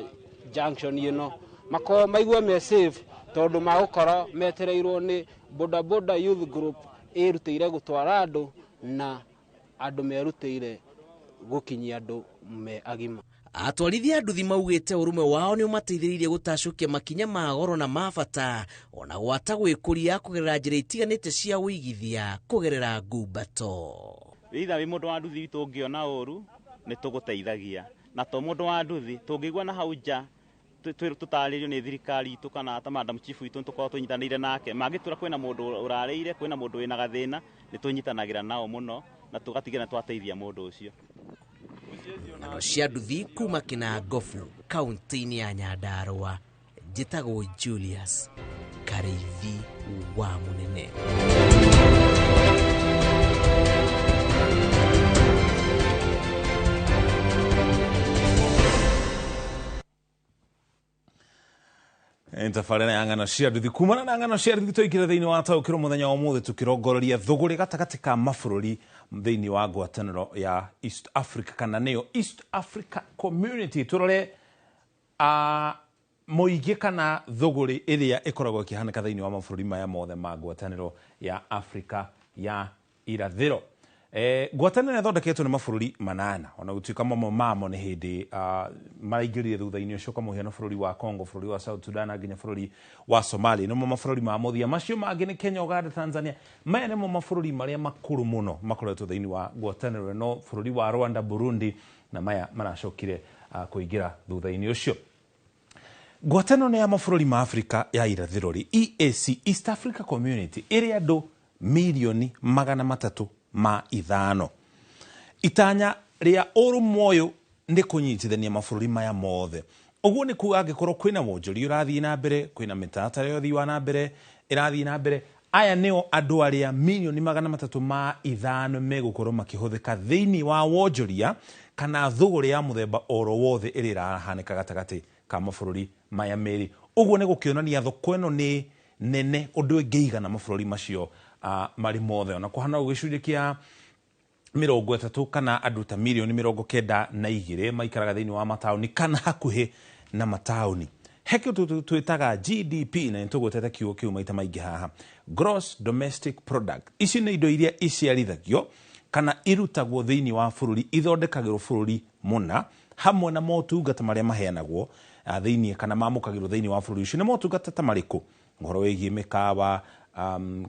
junction ĩno, makorwo maigue me safe, tondũ magũkorwo metereirwo nĩ boda boda youth group ĩrutĩire gũtwara andũ na andũ merutĩire gũkinyia andũ me agima. Atwarithia a nduthi maugĩte ũrũmwe wao nĩ ũmateithĩrĩirie gũtacũkia makinya ma goro na ma bata, ona gwata gwĩkũria kũgerera njĩra itiganĩte cia ũigithia kũgerera ngumbato. Either wĩ mũndũ wa nduthi tũngĩona ũru nĩ tũgũteithagia, na to mũndũ wa nduthi tũngĩigua na hau nja tũtarĩrio nĩ thirikari itũ kana ta madam chief witũ tũkorwo tũnyitanĩire nake, mangĩtwĩra kwĩna mũndũ ũrarĩire, kwĩna mũndũ wĩna gathĩna, nĩ tũnyitanagĩra nao mũno na tũgatigĩra twateithia mũndũ ũcio. Ng'ano cia nduthi kuma Kĩnangobu kaunti-inĩ ya Nyandarua, njĩtagwo Julius Karĩithi wa Mũnene. Tabarĩra ya ng'ano cia nduthi kumana na ng'ano cia nduthi tũingĩre thĩinĩ wa taũkĩrwo mũthenya wa ũmũthĩ tũkĩrongoreria thũgũrĩ gatagatĩ ka mabũrũri thĩinĩ wa ngwatanĩro ya East Africa kana nĩyo East Africa Community. Tũrore mũingĩ kana thũgũrĩ ĩrĩa ĩkoragwo ĩkĩhanĩka thĩinĩ wa mabũrũri maya mothe ma ngwatanĩro ya Afrika ya irathĩro. Ngwatanĩro ĩthondeketwo nĩ mabũrũri 8, ona gũtuĩka mamwe mamo nĩ hĩndĩ maraingĩrire thutha-inĩ ũcio, kwa mũhiano bũrũri wa Congo, bũrũri wa South Sudan na nginya bũrũri wa Somalia. Nĩmo mabũrũri ma mũthia. Macio mangĩ nĩ Kenya, Uganda, Tanzania. Maya nĩmo mabũrũri marĩa makũrũ mũno makoretwo thĩinĩ wa ngwatanĩro ĩno, bũrũri wa Rwanda, Burundi, na maya maracokire kũingĩra thutha-inĩ ũcio. Ngwatanĩro nĩ ya mabũrũri ma Afrika ya irathĩro rĩ, EAC, East Africa Community, ĩrĩ andũ mirioni 305. Itanya rĩa ũrũmwe ũyũ nĩ kũnyitithania mabũrũri maya mothe. Ũguo nĩ kuga angĩkorwo kwĩna wonjoria ũrathiĩ na mbere, kwĩna mĩtaratara ya ũthii wa na mbere ĩrathiĩ na mbere, Aya nĩo andũ arĩa 305,000,000 megũkorwo makĩhũthĩka thĩinĩ wa wonjoria kana thũgũrĩ ya mũthemba oro wothe ĩrĩa ĩrahanĩka gatagatĩ ka mabũrũri maya merĩ. Ũguo nĩ gũkĩonania thoko ĩno nĩ nene ũndũ ĩngĩigana mabũrũri macio marĩ mothe. Ona kũhana ũguo gĩcunjĩ kĩa 30 kana andũ ta 92,000,000 maikaraga thĩinĩ wa mataũni kana hakuhĩ na mataũni. He kĩndũ twĩtaga GDP, na nĩtũgwetete kiugo kĩu maita maingĩ haha, Gross Domestic Product. Ici nĩ indo iria iciarithagio kana irutagwo thĩinĩ wa bũrũri, ithondekagĩrwo bũrũri mũna, hamwe na motungata marĩa maheanagwo thĩinĩ kana mamũkagĩrwo thĩinĩ wa bũrũri ũcio. Nĩ motungata ta marĩkũ? Ũhoro wĩgiĩ mĩkawa,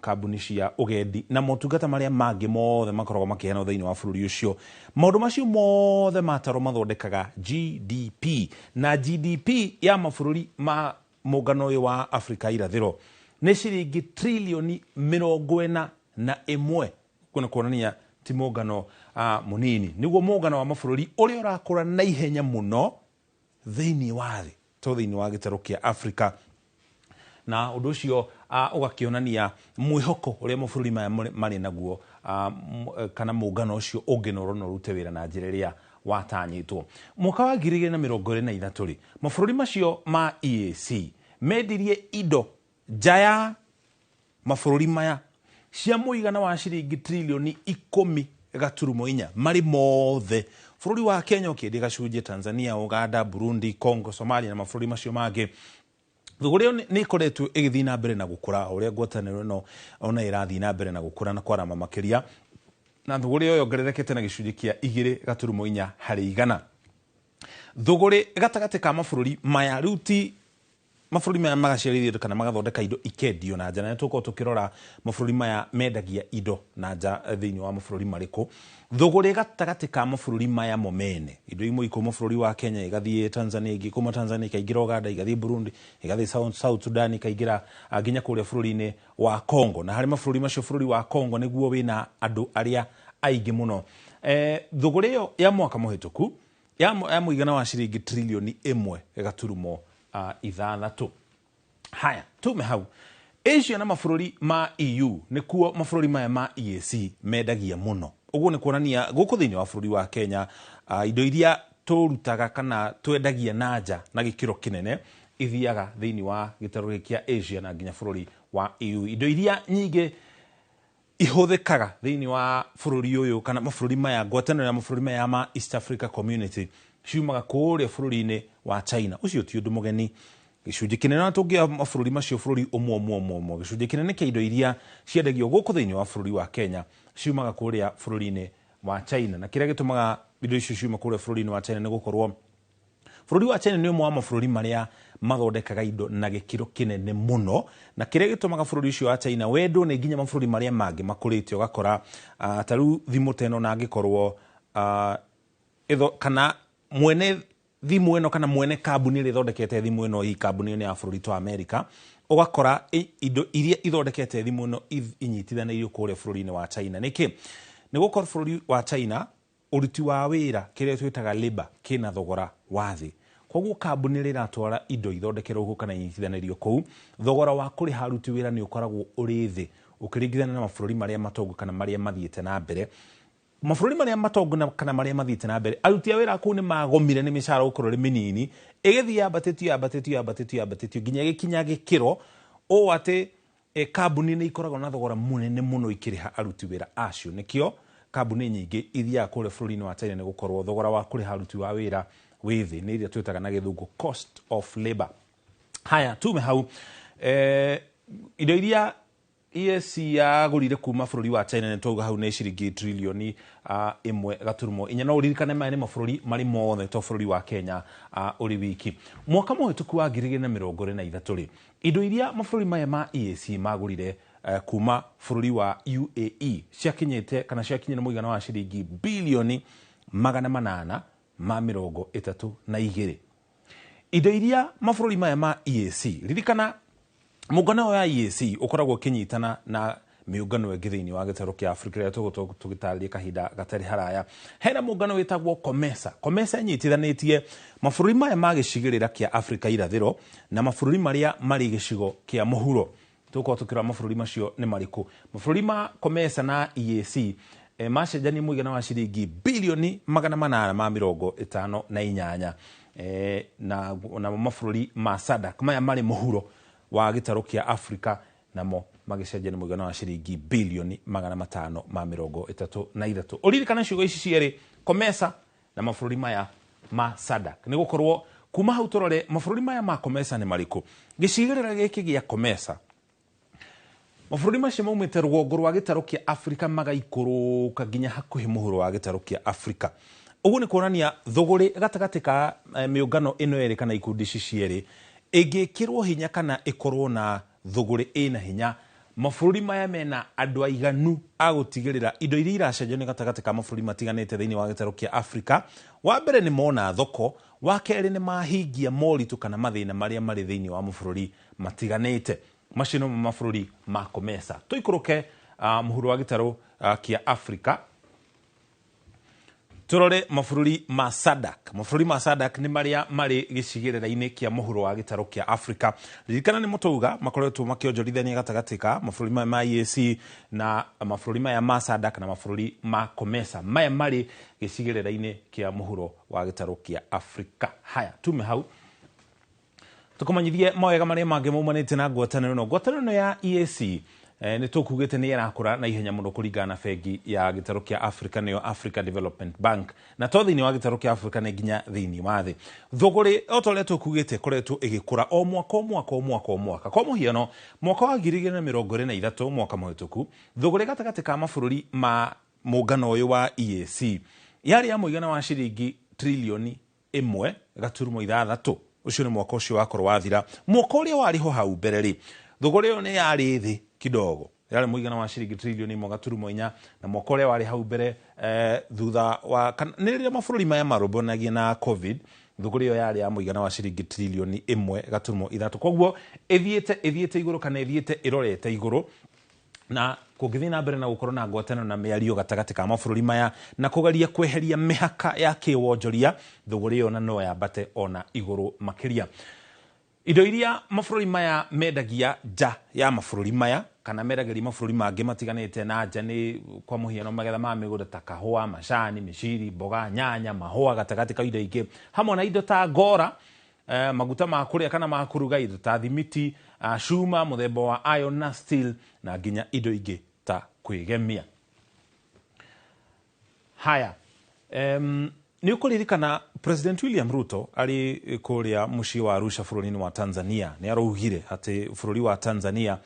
kambuni cia ũgendi na motungata marĩa mangĩ mothe makoragwo makĩheanwo thĩinĩ wa bũrũri ũcio. Maũndũ macio mothe matarwo mathondekaga GDP, na GDP ya mabũrũri ma mũngano ũyũ wa Afrika irathĩro nĩ ciringi trilioni 41. Kuo nĩ kuonania ti mũngano mũnini, nĩguo mũngano wa mabũrũri ũrĩa ũrakũra na ihenya mũno thĩinĩ wa thĩ, to thĩinĩ wa gĩtarũ kĩa Afrika. Na ũndũ ũcio ũgakĩonania mwĩhoko ũrĩa mabũrũri maya marĩ naguo, kana mũngano ũcio ũngĩnorwo na ũrute wĩra na njĩra ĩrĩa watanyĩtwo. Mwaka wa 2023 rĩ, mabũrũri macio ma EAC mendirie indo nja ya mabũrũri maya cia mũigana wa ciringi trilioni 10.4 marĩ mothe. Bũrũri wa Kenya ũkĩendia gacunjĩ, Tanzania, Uganda, Burundi, Congo, Somalia na mabũrũri macio mangĩ. Thũgũrĩ ĩyo nĩ ĩkoretwo ĩgĩthiĩ na mbere na gũkũra, ũrĩa ngwatanĩro ĩno ona ĩrathiĩ na mbere na gũkũra na kwarama makĩria, na thũgũrĩ ĩyo yongererekete na gĩcunjĩ kĩa 2.4 harĩ igana. Thũgũrĩ gatagatĩ ka mabũrũri maya rĩu ti mabũrũri maya magaciarithia indo kana magathondeka indo ikendio na nja, na nĩtũgũkorwo tũkĩrora mabũrũri maya mendagia indo na nja thĩinĩ wa mabũrũri marĩkũ. Thũgũrĩ gatagatĩ ka mabũrũri maya mo mene, indo imwe ikuma bũrũri wa Kenya igathiĩ Tanzania, ingĩ kuma Tanzania ikaingĩra Uganda, igathiĩ Burundi, igathiĩ South Sudan, ikaingĩra nginya kũrĩa bũrũri-inĩ wa Congo. Na harĩ mabũrũri macio bũrũri wa Congo nĩguo wĩna andũ arĩa aingĩ mũno. Thũgũrĩ ĩyo ya mwaka mũhĩtũku ya mũigana wa ciringi trilioni 1.6. Haya, tume hau. Asia na mabũrũri ma EU nĩkuo mabũrũri maya ma EAC mendagia mũno. Ũguo nĩ kuonania gũkũ thĩinĩ wa bũrũri wa Kenya, indo iria tũrutaga kana twendagia na nja na gĩkĩro kĩnene ithiaga thĩinĩ wa gĩtarũ gĩkĩ kĩa Asia na nginya bũrũri wa EU. Indo iria nyingĩ ihũthĩkaga thĩinĩ wa bũrũri ũyũ kana mabũrũri maya, ngwatanĩro ya mabũrũri maya ma East Africa Community ciumaga kũrĩa bũrũri-inĩ wa China. Ũcio ti ũndũ mũgeni. Gĩcunjĩ kĩnene na tũngĩoya mabũrũri macio bũrũri ũmwe ũmwe ũmwe ũmwe, gĩcunjĩ kĩnene kĩa indo iria ciendagio gũkũ thĩinĩ wa bũrũri wa Kenya ciumaga kũrĩa bũrũri-inĩ wa China. Na kĩrĩa gĩtũmaga indo icio ciume kũrĩa bũrũri-inĩ wa China nĩ gũkorwo bũrũri wa China nĩ ũmwe wa mabũrũri marĩa mathondekaga indo na gĩkĩro kĩnene mũno, na kĩrĩa gĩtũmaga bũrũri ũcio wa China wendwo nĩ nginya mabũrũri marĩa mangĩ makũrĩte. Ũgakora ta rĩu thimũ ta ĩno, na angĩkorwo kana mwene thimũ ĩno kana mwene kambuni ĩrĩa ĩthondekete thimũ ĩno, hihi kambuni ĩyo nĩ ya bũrũri ta Amerika, ũgakora indo iria ithondekete thimũ ĩno inyitithanĩirio kũrĩa bũrũri-inĩ wa China. Nĩkĩ? Nĩ gũkorwo bũrũri wa China ũruti wa wĩra kĩrĩa twĩtaga labor kĩna thogora wa thĩ. Koguo kambuni ĩrĩa ĩratwara indo ithondekerwo kũu kana inyitithanĩrio kũu, thogora wa kũrĩha aruti wĩra nĩ ũkoragwo ũrĩ thĩ ũkĩringithania na mabũrũri marĩa matongu kana marĩa mathiĩte na mbere. Mabũrũri marĩa matongu kana marĩa mathiĩte na mbere, aruti a wĩra kũu nĩ magomire nĩ mĩcara gũkorwo ĩrĩ mĩnini, ĩgĩthiĩ yambatĩtio yambatĩtio yambatĩtio yambatĩtio nginya ĩgĩkinya gĩkĩro ũũ atĩ kambuni nĩ ikoragwo na thogora mũnene mũno ikĩrĩha aruti wĩra acio. Nĩkĩo kambuni nyingĩ ithiaga kũrĩa bũrũri-inĩ wa China, nĩ gũkorwo thogora wa kũrĩha aruti wa wĩra wĩ thĩ, nĩ iria twĩtaga na gĩthũngũ cost of labor. Haya, tume hau. Indo iria EAC yagũrire kuma bũrũri wa China nĩ twauga hau nĩ ciringi trilioni 1.4. No ũririkane maya nĩ mabũrũri marĩ mothe to bũrũri wa Kenya ũrĩ wiki. Mwaka mũhĩtũku wa 2023 rĩ, indo iria mabũrũri maya ma EAC magũrire kuma bũrũri wa UAE ciakinyĩte kana ciakinyire mũigana wa ciringi bilioni 832. Indo iria mabũrũri maya ma EAC, ririkana mũngano wa EAC ũkoragwo ũkĩnyitana na mĩũngano ĩngĩ thĩinĩ wa gĩtarũ kĩa Afrika ĩrĩa tũgũkorwo tũgĩtarĩria kahinda gatarĩ haraya. Hena mũngano wĩtagwo COMESA. COMESA ĩnyitithanĩtie mabũrũri maya ma gĩcigĩrĩra kĩa Afrika irathĩro na mabũrũri marĩa marĩ gĩcigo kĩa mũhuro. Tũgũkorwo tũkĩrora mabũrũri macio nĩ marĩkũ. Mabũrũri ma COMESA na EAC macenjania mũigana wa ciringi bilioni 858, na namo mabũrũri ma SADC maya marĩ mũhuro wa gĩtarũ kĩa Afrika namo magĩcenjania mũigana wa ciringi bilioni 533. Ũririkane ciugo ici cierĩ, COMESA na mabũrũri maya ma SADC, nĩ gũkorwo kuma hau tũrore mabũrũri maya ma COMESA nĩ marĩkũ. Gĩcigĩrĩra gĩkĩ gĩa COMESA, mabũrũri macio maumĩte rũgongo rwa gĩtarũ kĩa Afrika magaikũrũka nginya hakuhĩ mũhuro wa gĩtarũ kĩa Afrika. Ũguo nĩ kuonania thũgũrĩ gatagatĩ ka mĩũngano ĩno ĩrĩ kana ikundi ici cierĩ ĩngĩkĩrwo hinya kana ĩkorwo na thũgũrĩ ĩna hinya, mabũrũri maya mena andũ aiganu a gũtigĩrĩra indo iria iracenjio nĩ gatagatĩ ka mabũrũri matiganĩte thĩinĩ wa gĩtarũ kĩa Afrika. Wa mbere nĩ mona thoko, wa kerĩ nĩ mahingia moritũ kana mathĩna marĩa marĩ thĩinĩ wa mabũrũri matiganĩte. Macio nĩmo mabũrũri ma COMESA. Tũikũrũke mũhuro wa gĩtarũ kĩa Afrika, tũrore mabũrũri ma SADC. Mabũrũri ma SADC nĩ marĩa marĩ gĩcigĩrĩra-inĩ kĩa mũhuro wa gĩtarũ kĩa Afrika. Ririkana nĩ mũtauga makoretwo makĩonjorithania gatagatĩ ka mabũrũri maya ma EAC na mabũrũri maya ma SADC na mabũrũri ma COMESA maya marĩ gĩcigĩrĩra-inĩ kĩa mũhuro wa gĩtarũ kĩa Afrika. Haya, tume hau tukumanyithie mawega marĩa mangĩ maumanĩte na ngwatanĩro ĩno. Ngwatanĩro ĩno ya EAC nĩ tũkugĩte nĩ ĩrakũra na ihenya mũno kũringana na bengi ya gĩtarũ kĩa Afrika, nĩyo Africa Development Bank, na to thĩinĩ wa gĩtarũ kĩa Afrika nĩ nginya thĩinĩ wa thĩ. Thũgũrĩ o ta ũrĩa tũkugĩte ĩkoretwo ĩgĩkũra o mwaka o mwaka o mwaka o mwaka. Kwa mũhiano, mwaka wa 2023, mwaka mũhĩtũku, thũgũrĩ gatagatĩ ka mabũrũri ma mũngano ũyũ wa EAC yarĩ ya mũigana wa ciringi trilioni 1.6. Ũcio nĩ mwaka ũcio wakorwo wathira. Mwaka ũrĩa warĩ ho hau mbere rĩ, thũgũrĩ ĩyo nĩ yarĩ thĩ kidogo, yarĩ mũigana wa ciringi trilioni 1.4, na mwaka ũrĩa warĩ hau mbere thutha wa nĩ rĩrĩa mabũrũri maya marũmbũyanagia na COVID, thũgũrĩ ĩyo yarĩ ya mũigana wa ciringi trilioni 1.3. Koguo ĩthiĩte igũrũ kana ĩthiĩte ĩrorete igũrũ, na kũngĩthiĩ na mbere na gũkorwo na ngwatanĩro na mĩario gatagatĩ ka mabũrũri maya na kũgeria kweheria mĩhaka ya kĩwonjoria, thũgũrĩ ĩyo na no yambate ona igũrũ makĩria. Indo iria mabũrũri maya mendagia nja ya mabũrũri maya kana mendagĩria mabũrũri mangĩ matiganĩte na nja nĩ kwa mũhiano magetha ma mĩgũnda ta kahũa, macani, mĩciri, mboga, nyanya, mahũa gatagatĩ ka indo ingĩ, hamwe na indo ta ngora, maguta ma kũrĩa kana ma kũruga, indo ta thimiti, cuma mũthemba wa iron na steel, na nginya indo ingĩ ta kwĩgemia. Haya, nĩ ũkũririkana President William Ruto arĩ kũrĩa mũciĩ wa Arusha bũrũri-inĩ wa Tanzania nĩ araugire atĩ bũrũri wa Tanzania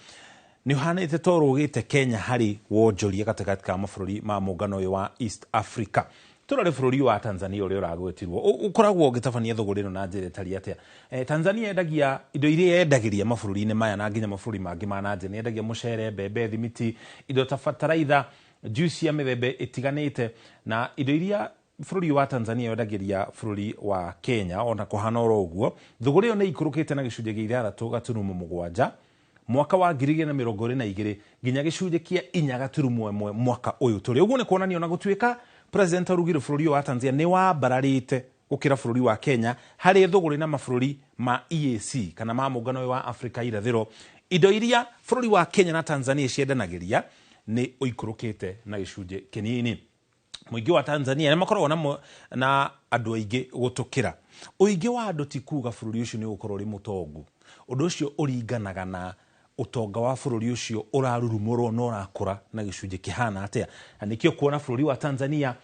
nĩ ũhanĩte ta ũrũgĩte Kenya harĩ wonjoria gatagatĩ ka mabũrũri ma mũngano ũyũ wa East Africa. Tũrore bũrũri wa Tanzania ũrĩa ũragwetirwo ũkoragwo ũgĩtabania thũgũrĩ ĩno na njĩra ĩtariĩ atĩa. Tanzania yendagia indo iria yendagĩria mabũrũri-inĩ maya na nginya mabũrũri mangĩ ma na nja. Nĩ yendagia mũcere, mbembe, thimiti, indo ta bataraitha, juice ya mĩthemba ĩtiganĩte, na indo iria bũrũri wa Tanzania wendagĩria bũrũri wa Kenya. Ona kũhana oro ũguo, thũgũrĩ ĩyo nĩ ikũrũkĩte na gĩcunjĩ kĩa 6.7 mwaka wa 2022 nginya gĩcunjĩ kĩa 4.1 mwaka ũyũ tũrĩ. Ũguo nĩ kuonania ona gũtuĩka President arugire bũrũri wa Tanzania nĩ wambararĩte gũkĩra bũrũri wa Kenya harĩ thũgũrĩ na mabũrũri ma EAC kana ma mũngano ũyũ wa Afrika irathĩro, indo iria bũrũri wa Kenya na Tanzania ciendanagĩria nĩ ũikũrũkĩte na gĩcunjĩ kĩnini. Mũingĩ wa Tanzania nĩ makoragwo na andũ aingĩ gũtũkĩra. Ũingĩ wa andũ ti kuga bũrũri ũcio nĩ ũgũkorwo ũrĩ mũtongu. Ũndũ ũcio ũringanaga na ũtonga wa bũrũri ũcio ũrarurumũrwo na ũrakũra na gĩcunjĩ kĩhana atĩa. Na nĩkĩo kuona bũrũri wa Tanzania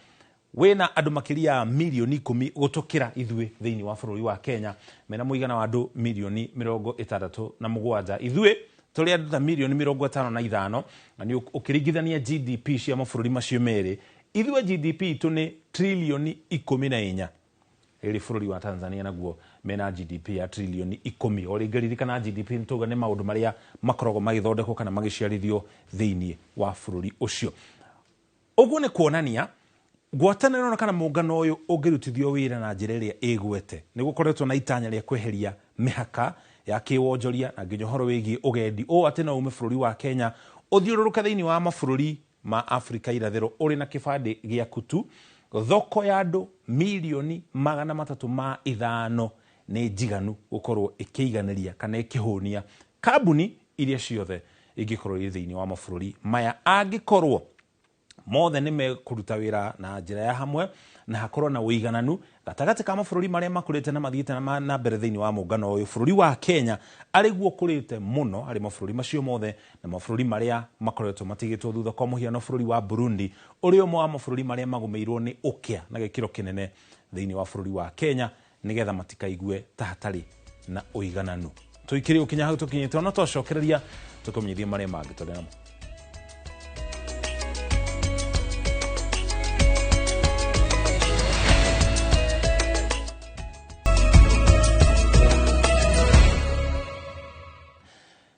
wĩna andũ makĩria ya milioni 10 gũtũkĩra ithuĩ thĩinĩ wa bũrũri wa Kenya, mena mũigana wa andũ milioni 67. Ithuĩ tũrĩ andũ ta milioni 55, na nĩ ũkĩringithania GDP cia mabũrũri macio merĩ, ithuĩ GDP itũ nĩ trilioni 14. Ĩrĩ bũrũri wa Tanzania naguo mena GDP ya trilioni 10. O rĩngĩ ririkana GDP nĩ tuga nĩ maũndũ marĩa makoragwo magĩthondekwo kana magĩciarithio thĩinĩ wa bũrũri ũcio. Ũguo nĩ kuonania ngwatanĩro na kana mũngano ũyũ ũngĩrutithio wĩra na njĩra ĩrĩa ĩgwete, nĩ gũkoretwo na itanya rĩa kweheria mĩhaka ya kĩwonjoria na nginya ũhoro wĩgiĩ ũgendi, ũũ atĩ no ume bũrũri wa Kenya ũthiũrũrũke thĩinĩ wa mabũrũri ma Afrika irathĩro ũrĩ na kĩbandĩ gĩaku tu. Thoko ya andũ milioni 305 nĩ njiganu gũkorwo ĩkĩiganĩria kana ĩkĩhũnia kambuni iria ciothe Ingĩkorwo irĩ thĩinĩ wa mabũrũri maya angĩkorwo mothe nĩ mekũruta wĩra na njĩra ya hamwe na hakorwo na ũigananu gatagatĩ ka mabũrũri marĩa makũrĩte na mathiĩte na mbere thĩinĩ wa mũngano ũyũ. Bũrũri wa Kenya arĩ guo ũkũrĩte mũno harĩ mabũrũri macio mothe na mabũrũri marĩa makoretwo matigĩtwo thutha, kwa mũhiano bũrũri wa Burundi ũrĩ ũmwe wa mabũrũri marĩa magũmĩirwo nĩ ũkĩa na gĩkĩro kĩnene thĩinĩ wa bũrũri wa Kenya, nĩgetha matikaigue ta hatarĩ na ũigananu. Tũikĩre ũkinya hau tũkinyĩte, ona twacokereria tũkũmenyithie marĩa mangĩ tũrĩ namo.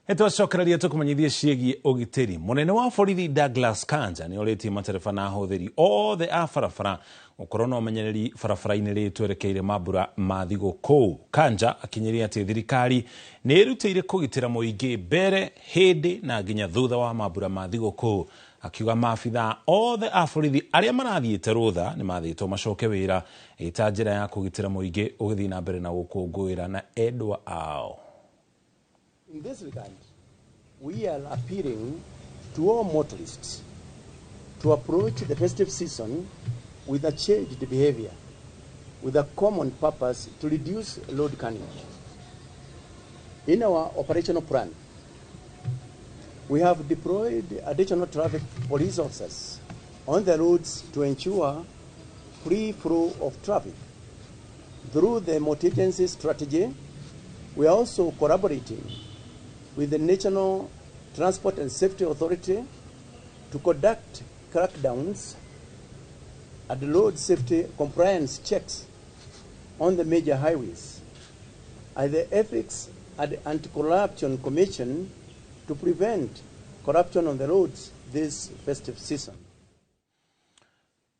Nĩtwacokereria tũkũmenyithie ciĩgiĩ ũgitĩri. Mũnene wa borithi Douglas Kanja nĩ orĩtie matereba na ahũthĩri othe a barabara gũkorwo na ũmenyereri barabara-inĩ rĩrĩ twerekeire mambura ma thigũkũ. Kanja akinyĩria atĩ thirikari nĩ ĩrutĩire kũgitĩra mũingĩ mbere, hĩndĩ na nginya thutha wa mambura ma thigũkũ, akiuga maabithaa othe a borithi arĩa marathiĩte rũtha nĩ mathĩtwo macoke wĩra ĩta njĩra ya kũgitĩra mũingĩ ũgĩthiĩ na mbere na gũkũngũĩra na endwa ao. In this regard, we are appealing to all motorists to approach the festive season with a changed behavior, with a common purpose to reduce road carnage. In our operational plan, we have deployed additional traffic police officers on the roads to ensure free flow of traffic. Through the multi-agency strategy, we are also collaborating with the National Transport and Safety Authority to conduct crackdowns and road safety compliance checks on the major highways, and the Ethics and Anti-Corruption Commission to prevent corruption on the roads this festive season.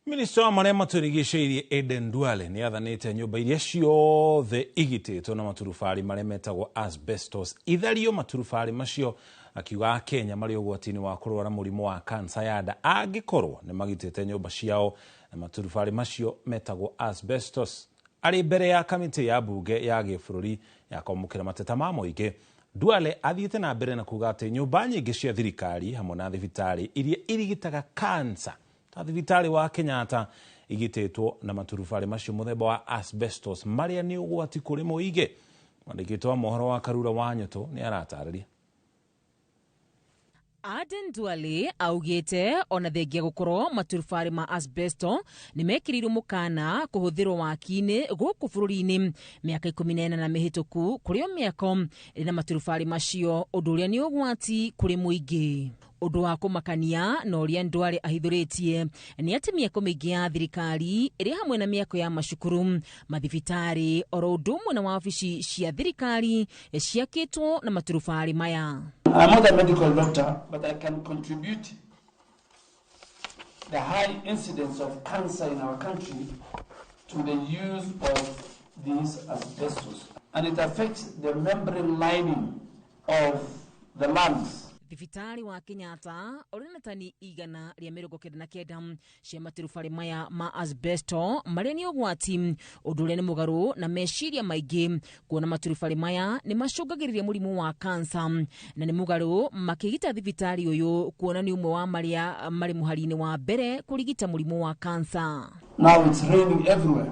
Minista wa marĩa matũrigicĩirie Aden Duale nĩ athanĩte nyũmba iria ciothe igitĩtwo na maturubarĩ marĩa metagwo asbestos ithario maturubarĩ macio, akiuga Akenya marĩ ũgwati-inĩ wa kũrwara mũrimũ wa kansa ya nda angĩkorwo nĩ magitĩte nyũmba ciao na maturubarĩ macio metagwo asbestos. Arĩ mbere ya kamĩtĩ ya mbunge ya gĩbũrũri ya kwamũkĩra mateta ma mũingĩ, Duale athiĩte na mbere na kuga atĩ nyũmba nyingĩ cia thirikari hamwe na thibitarĩ iria irigitaga kansa ta thibitarĩ wa Kenyatta igitĩtwo na maturubarĩ macio mũthemba wa asbestos marĩa nĩ ũgwati kũrĩ mũingĩ. Mwandĩkĩtwo wa mohoro wa Karura wa Nyũtũ nĩ aratarĩria. Aden Duale augĩte ona thengia gũkorwo maturubarĩ ma asbesto nĩ mekĩrĩirwo mũkana kũhũthĩrwo waki-inĩ gũkũ bũrũri-inĩ mĩaka 14 na mĩhĩtũku kũrĩ o mĩako ĩrĩ na maturubarĩ macio, ũndũ ũrĩa nĩ ũgwati kũrĩ mũingĩ. Ũndũ wa kũmakania na ũrĩa Duale ahithũrĩtie nĩ atĩ mĩako mĩingĩ ya thirikari ĩrĩ hamwe na mĩako ya macukuru, mathibitarĩ oro ũndũ ũmwe na wabici cia thirikari ciakĩtwo na maturubarĩ maya. I'm not a medical doctor, but I can contribute the high incidence of cancer in our country to the use of these asbestos. And it affects the membrane lining of the lungs. Thibitarĩ wa Kenyatta ũrĩ na tani 199 cia maturubarĩ maya ma asbesto marĩa nĩ ũgwati, ũndũ ũrĩa nĩ mũgarũ na meciria maingĩ kuona maturubarĩ maya nĩ macũngagĩrĩria mũrimũ wa kansa, na nĩ mũgarũ makĩgita thibitarĩ ũyũ kuona nĩ ũmwe wa marĩa marĩ mũhari-inĩ wa mbere kũrigita mũrimũ wa kansa. Now it's raining everywhere.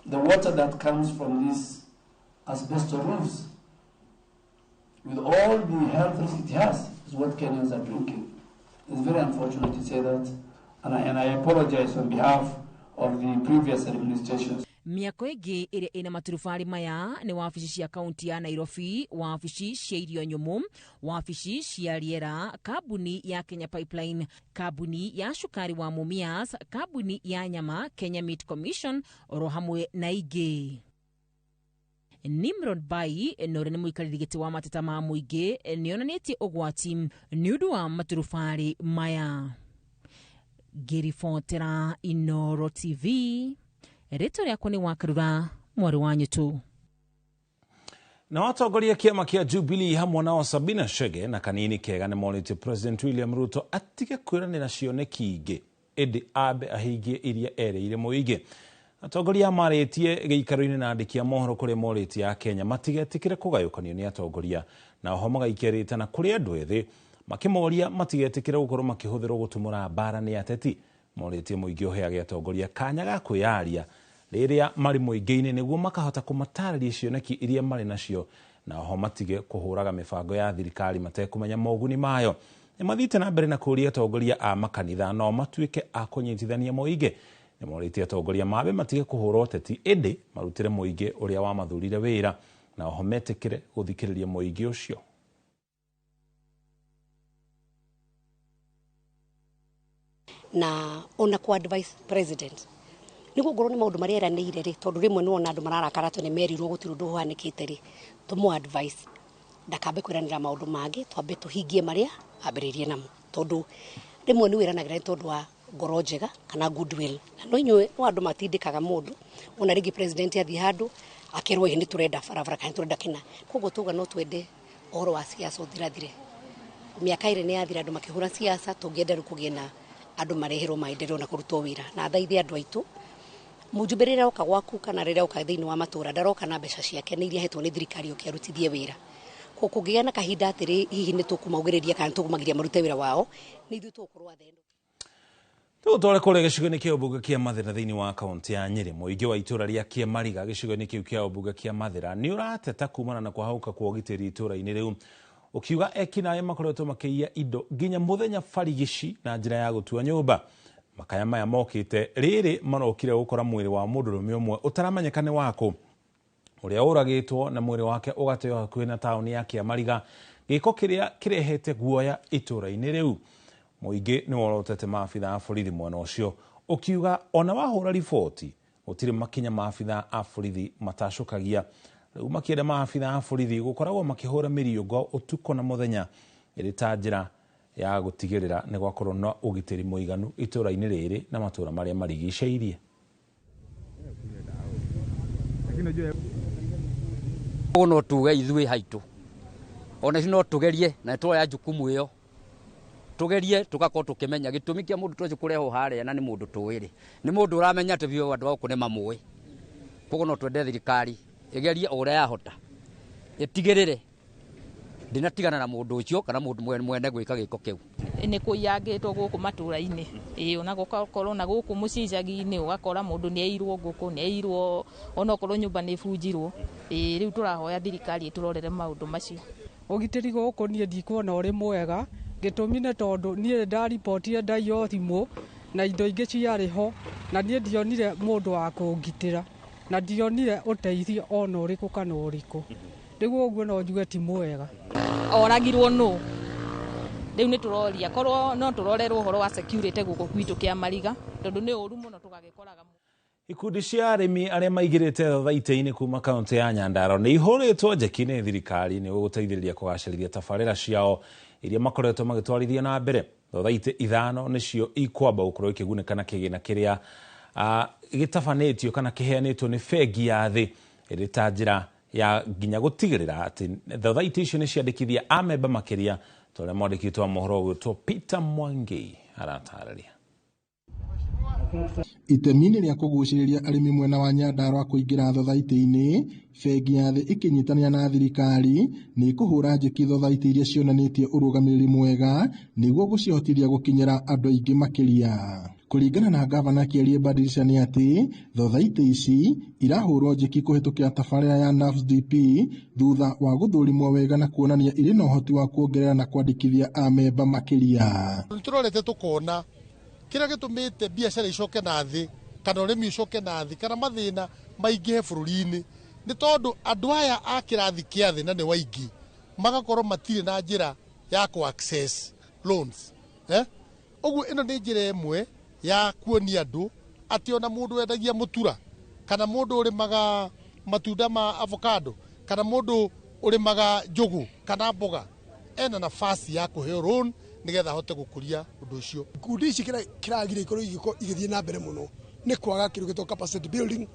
The water that comes from these asbestos roofs, with all the health risk it has, is what Kenyans are drinking. It's very unfortunate to say that, and I apologize on behalf of the previous administrations. Mĩako ĩngĩ ĩrĩa ĩna maturubarĩ maya nĩ wabici cia kaunti ya Nairobi, wabici cia irio nyũmũ, wabici cia rĩera, kambuni ya Kenya Pipeline, kambuni ya cukari wa Mumias, kambuni ya nyama Kenya Meat Commission oro hamwe na ingĩ. Nimrod Bai na ũrĩa nĩ mũikarĩri gĩtĩ wa mateta ma mũingĩ nĩonanĩtie ũgwati nĩ ũndũ wa maturubarĩ maya. Ngĩribotera Inooro TV, rĩtwa rĩakwa nĩ Wakarura mwarĩ wa Nyũtũ. Na watongoria kĩama kĩa Jubilee hamwe nao Sabina Chege na Kanini Kega nĩ morĩtie President William Ruto atige kwĩranĩra cioneki ingĩ ĩndĩ ambe ahingie iria erĩire mũingĩ. Atongoria marĩtie gĩikaro-inĩ na andĩki a mohoro kũrĩa morĩtie a Kenya matigetĩkĩre kũgayũkanio nĩ atongoria, na oho magaikia rĩtana kũrĩ andũ ethĩ Makĩmoria matigetĩkĩre gũkorwo makĩhũthĩrwo gũtumũra mbara nĩ ateti. Morĩtie mũingĩ ũheage atongoria kanya ga kwĩyaria rĩrĩa marĩ mũingĩ-inĩ nĩguo makahota kũmatarĩria cioneki iria marĩ nacio na oho matige kũhũraga mĩbango ya thirikari matekũmenya moguni mayo. Nĩ mathiĩte na mbere na kũũria atongoria a makanitha nao matuĩke a kũnyitithania mũingĩ. Nĩ morĩtie atongoria mambe matige kũhũra ũteti ĩndĩ marutĩre mũingĩ ũrĩa wamathurire wĩra na oho metĩkĩre gũthikĩrĩria mũingĩ ũcio. Na ona ku advice president niguo ngorwo ni maundu maria eranĩire rĩ, tondu rĩmwe nĩ wona andũ mararakara atĩ nĩ merirwo gũtirĩ ũndũ ũhanĩkĩte rĩ, tũmũ advice ndakambe kwĩranĩra maũndũ mangĩ, twambe tũhingie marĩa ambĩrĩirie namo, tondũ rĩmwe nĩ wĩranagĩra nĩ tondũ wa ngoro njega kana goodwill, na no inyuĩ no andũ matindĩkaga mũndũ ona rĩngĩ president athiĩ handũ akerwo ĩ nĩ tũrenda barabara kana nĩ tũrenda kĩna. Koguo tuga no twende ũhoro wa siasa ũthirathire. Mĩaka ĩrĩ nĩ yathira andũ makĩhũra siasa, tũngĩenda rĩu kũgĩe na andũ mareherwo maendeleo na kũrutwo wĩra. Na thaithe andũ aitũ, mũjumbe rĩrĩa oka gwaku kana rĩrĩa oka thĩinĩ wa matũra ndaroka na mbeca ciake, nĩ iria ahetwo nĩ thirikari oke arutithie wĩra. Koguo kũngĩgĩa na kahinda atĩrĩ hihi nĩ tũkũmaugĩrĩria kana tũkũmagiria marute wĩra wao, nĩ ithuĩ tũgũkorwo athendo. Tũgũtware kũrĩa gĩcigo-inĩ kĩa ũmbunge kĩa Mathĩra thĩinĩ wa kaunti ya Nyĩrĩ. Mũingĩ wa itũũra rĩa Kĩamariga gĩcigo-inĩ kĩu kĩa ũmbunge kĩa Mathĩra nĩ ũrateta kumana na kwahũka kwa ũgitĩri itũũra-inĩ rĩu, ũkiuga ekinaĩ makoretwo makĩiya indo nginya mũthenya barigici na njĩra ya gũtua nyũmba. Makaya maya mokĩte rĩrĩ marokire gũkora mwĩrĩ wa mũndũrũme ũmwe ũtaramenyeka nĩ wakũ, ũrĩa ũragĩtwo na mwĩrĩ wake ũgateo hakuhĩ na taũni ya Kĩamariga, gĩko kĩrĩa kĩrehete guoya itũũra-inĩ rĩu. Mũingĩ nĩ worotete maabitha a borithi mwena ũcio ũkiuga ona wahũra riboti gũtirĩ makinya maabitha a borithi matacũkagia. Rĩu makĩenda maabitha a borithi gũkoragwo makĩhũra mĩriũngo ũtukũ na mũthenya ĩrĩ ta njĩra ya gũtigĩrĩra nĩ gwakorwo na ũgitĩri mũiganu itũũra-inĩ rĩrĩ na matũũra marĩa marigicĩirie. No tuge ithuĩ haitũ ona no tugerie na tuoya jukumu ĩyo tugerie tugakorwo tukimenya gĩtũmi kĩa mũndũ tocio kũrehwo harĩa na nĩ mũndũ tũĩ rĩ, nĩ mũndũ ũramenya atĩ biũ andũ gũkũ nĩ mamũĩ. Koguo no twende thirikari ĩgerie o ũrĩa yahota ĩtigĩrĩre ndĩnatigana na mũndũ ũcio kana mũndũ mwene gwĩka gĩko kĩu. Nĩ kũiyangĩtwo gũkũ matũũra-inĩ, ĩĩ ona gũgakorwo na gũkũ mũcicagi-inĩ ũgakora mũndũ nĩ airwo ngũkũ, nĩ airwo onokorwo nyũmba nĩ ĩbunjirwo. Ĩĩ rĩu tũrahoya thirikari ĩtũrorere maũndũ macio. Ũgitĩri gũkũ niĩ ndikuona ũrĩ mwega, gĩtũmi nĩ tondũ niĩ ndaribotire ndaiywo thimũ na indo ingĩ ciarĩ ho, na niĩ ndionire mũndũ wa kũngitĩra na ndionire ũteithio ona ũrĩkũ kana ũrĩkũ. Rĩu ũguo no njuge ti mwega. Oragirwo nũ? Rĩu nĩ tũroria korwo no tũrorerwo ũhoro wa security gũkũ gwitũ Kĩamariga, tondũ nĩ ũru mũno tũgagĩkoraga. Ikundi cia arĩmi arĩa maigĩrĩte thathaitĩ-inĩ kuma kaunti ya Nyandarua nĩ ihũrĩtwo njeki nĩ thirikari nĩ gũteithĩrĩria kũgacĩrithia tabarĩra ciao iria makoretwo magĩtwarithia na mbere. Thathaitĩ 5 nĩcio ikwamba gũkorwo ikĩgunĩka na kĩgĩna kĩrĩa gĩtabanĩtio kana kĩheanĩtwo nĩ bengi ya thĩ ĩrĩ ta njĩra ya nginya gũtigĩrĩra atĩ thathaitĩ icio nĩ ciandĩkithia amemba makĩria, ta ũrĩa mwandĩki wa mohoro ũgwĩtwo Peter Mwangi aratarĩria. Itemi-inĩ rĩa kũgucĩrĩria arĩmi mwena wa Nyandarua kũingĩra thothaitĩ-inĩ, bengi ya thĩ ĩkĩnyitanĩra na thirikari nĩ ĩkũhũra njeki thothaitĩ iria cionanĩtie ũrũgamĩrĩri mwega nĩguo gũcihotithia gũkinyĩra andũ aingĩ makĩria. Kũringana na gavana Kĩarie Badilisha nĩ atĩ thothaitĩ ici irahũrwo njeki kũhĩtũkĩra tabarĩra ya NAFDP thutha wa gũthũrimwo wega na kuonania irĩ na ũhoti wa kuongerera na kwandĩkithia amemba makĩria. Nĩtũrorete tũkona kĩrĩa gĩtũmĩte biacara icoke na thĩ kana ũrĩmi ũcoke na thĩ kana mathĩna maingĩhe bũrũri-inĩ nĩ tondũ andũ aya a kĩrathi kĩa thĩ na nĩ waingĩ magakorwo matirĩ na njĩra ya kũ access loans. Ũguo ĩno nĩ njĩra ĩmwe ya kuonia andũ atĩ ona mũndũ wendagia mũtura kana mũndũ ũrĩmaga matunda ma avocado kana mũndũ ũrĩmaga njũgũ kana mboga ena nafasi ya kũheo loan nigetha ahote gũkũria ũndũ ũcio. Ikundi ici kĩragire ikorwo igĩthiĩ na mbere mũno nĩ kwaga kĩndũ gĩtagwo capacity building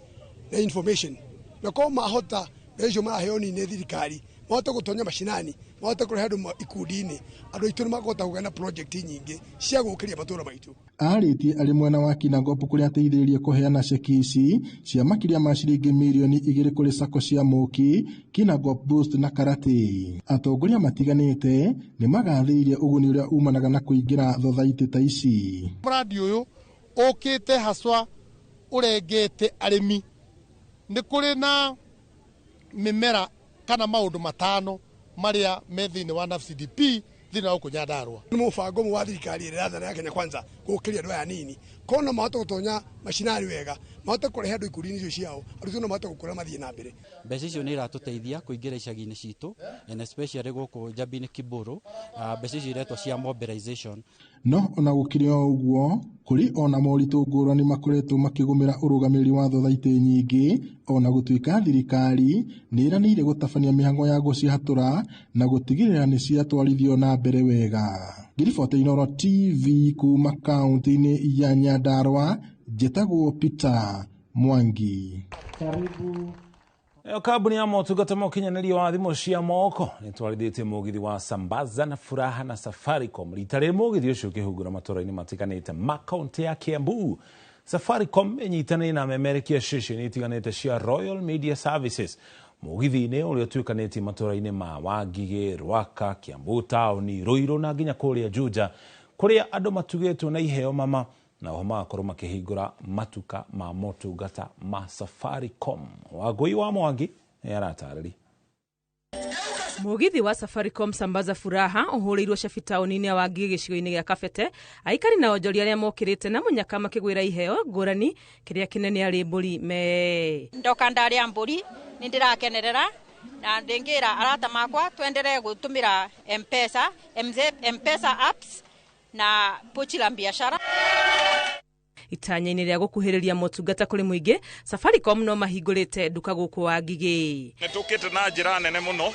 na information, na korwo mahota mbeca icio maraheo nĩ thirikari Mahote gũtonya macinani, mahote kũrehe andũ ikundi-inĩ, andũ aitũ nĩ makũhota kũgĩa na project nyingĩ cia gũkĩria matũũra maitũ. Arĩtie arĩ mwena wa Kinangop kũrĩa ateithĩrĩirie kũheana ceki ici cia makĩria ma ciringi mirioni 2 kũrĩ sacco cia Mũki, Kinangop Boost na Karate. Atongoria matiganĩte nĩ magathĩrĩirie ũguni ũrĩa umanaga na kũingĩra thothaitĩ ta ici. Mũrandi ũyũ ũkĩte haswa ũrengete arĩmi. Nĩ kũrĩ na mĩmera kana maũndũ matano marĩa me thĩinĩ wa NAFCDP thĩinĩ wa gũkũ Nyandarua. Nĩ mũbango ũmwe wa thirikari ĩrĩa ĩrathana ya Kenya Kwanza gũkĩria andũ aya anini. Korwo no mahote gũtonya macinani wega, mahote kũrehe andũ ikundi-inĩ icio ciao, andũ no mahote gũkũra mathiĩ na mbere. Mbeca icio nĩ iratũteithia kũingĩra icagi-inĩ citũ, and especially gũkũ Njambi-inĩ Kiburu. Mbeca icio iretwo cia mobilization. No ona gũkĩrĩ o ũguo, kũrĩ ona moritũ ngũrani makoretwo makĩgũmĩra ũrũgamĩrĩri wa thothaitĩ nyingĩ, ona gũtuĩka thirikari nĩ ĩranĩire gũtabania mĩhang'o ya gũcihatũra na gũtigĩrĩra nĩ ciatwarithio na mbere wega. Ngĩriboti Inooro TV kuma kaunti-inĩ ya Nyandarua, njĩtagwo Peter Mwangi. Ĩyo kambuni ya motungata ma ũkinyanĩria wa thimũ cia moko nĩtwarithĩtie mũgithi wa Sambaza na Furaha na Safaricom rita rĩrĩ mũgithi ũcio ũkĩhungura matũũra-inĩ matiganĩte ma kaunti ya Kiambu. Safaricom ĩnyitanĩire na memerekia ceceni itiganĩte cia Royal Media Services mũgithi-inĩ ũrĩa ũtuĩkanĩtie matũũra-inĩ ma Wangigĩ, Rwaka, Kiambu taũni, Ruiru na nginya kũrĩa Juja kũrĩa andũ matugĩtwo na iheo mama na oho magakorwo makĩhingũra matuka ma motungata ma Safaricom. Wangũi wa Mwangi nĩ aratarĩria. Mũgithi wa Safaricom Sambaza Furaha ũhũrĩirwo cabi taũni-inĩ ya Wangigĩ gĩcigo-inĩ gĩa Kabete. Aikari na onjoria arĩa mokĩrĩte na mũnyaka makĩgwĩra iheo ngũrani, kĩrĩa kĩnene arĩ mbũri me. Ndoka ndarĩa mbũri nĩ ndĩrakenerera na ndĩngĩra arata makwa twenderee gũtũmĩra M-Pesa, M-Pesa apps na pochi la biashara. Itanya-inĩ rĩa gũkuhĩrĩria motungata kũrĩ mũingĩ, Safaricom no mahingũrĩte nduka gũkũ Wangigĩ. Nĩ tũkĩte na njĩra nene mũno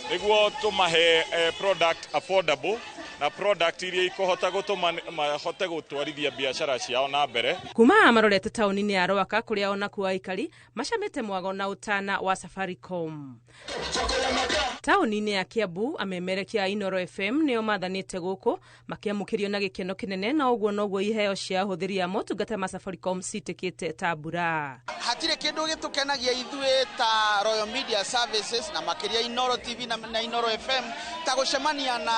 nĩguo tũmahe product affordable na product iria ikũhota gũtũma mahote gũtwarithia biacara ciao na mbere. Kuma marorete taũni-inĩ ya Rwaka kũrĩa onakuo aikari macamĩte mwago na ũtana wa Safaricom. Taũni-inĩ ya Kiambu amemerekia Inooro FM nĩo mathanĩte gũkũ makĩamũkĩrio na gĩkeno kĩnene, na ũguo noguo iheo cia ahũthĩri a motungata ma Safaricom citĩkĩte ta mbura. Hatirĩ kĩndũ gĩtũkenagia ithuĩ ta Royal Media Services na makĩria Inooro TV na Inooro FM ta gũcemania na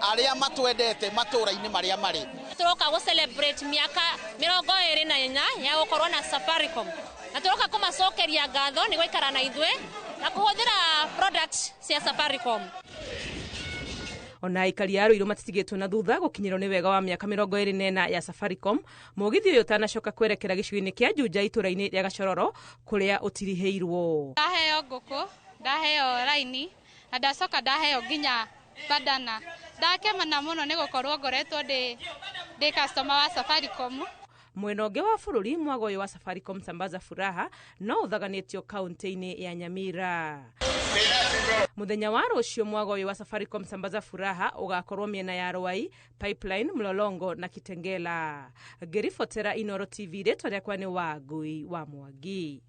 arĩa matwendete matũũra-inĩ marĩa marĩ. Tũroka gũ celebrate mĩaka 24 ya gũkorwo na Safaricom na tũroka kũmacokeria ngatho nĩ gũikara na ithuĩ na kũhũthĩra products cia Safaricom. Ona aikari a Ruiru matitigĩtwo na thutha gũkinyĩrwo nĩ wega wa mĩaka 24 ya Safaricom. Mũgithi ũyũ ũtanacoka kwerekera gĩcigo-inĩ kĩa Juja itũũra-inĩ rĩa Gacororo kũrĩa ũtirihĩirwo. Ndaheo ngũkũ, ndaheo raini na ndacoka ndaheo nginya bandana. Ndakemana mũno nĩ gũkorwo ngoretwo ndĩ customer wa Safaricom. Mwena ũngĩ wa bũrũri, mwago ũyũ wa Safaricom Sambaza Furaha no ũthaganĩtio kaunti-inĩ ya Nyamira. Mũthenya wa rũciũ mwago ũyũ wa Safaricom Sambaza Furaha ũgakorwo mĩena ya Ruai, Pipeline, Mlolongo na Kitengela. Ngĩribotera Inooro TV, rĩtwa rĩakwa nĩ Wangũi wa Mwangi.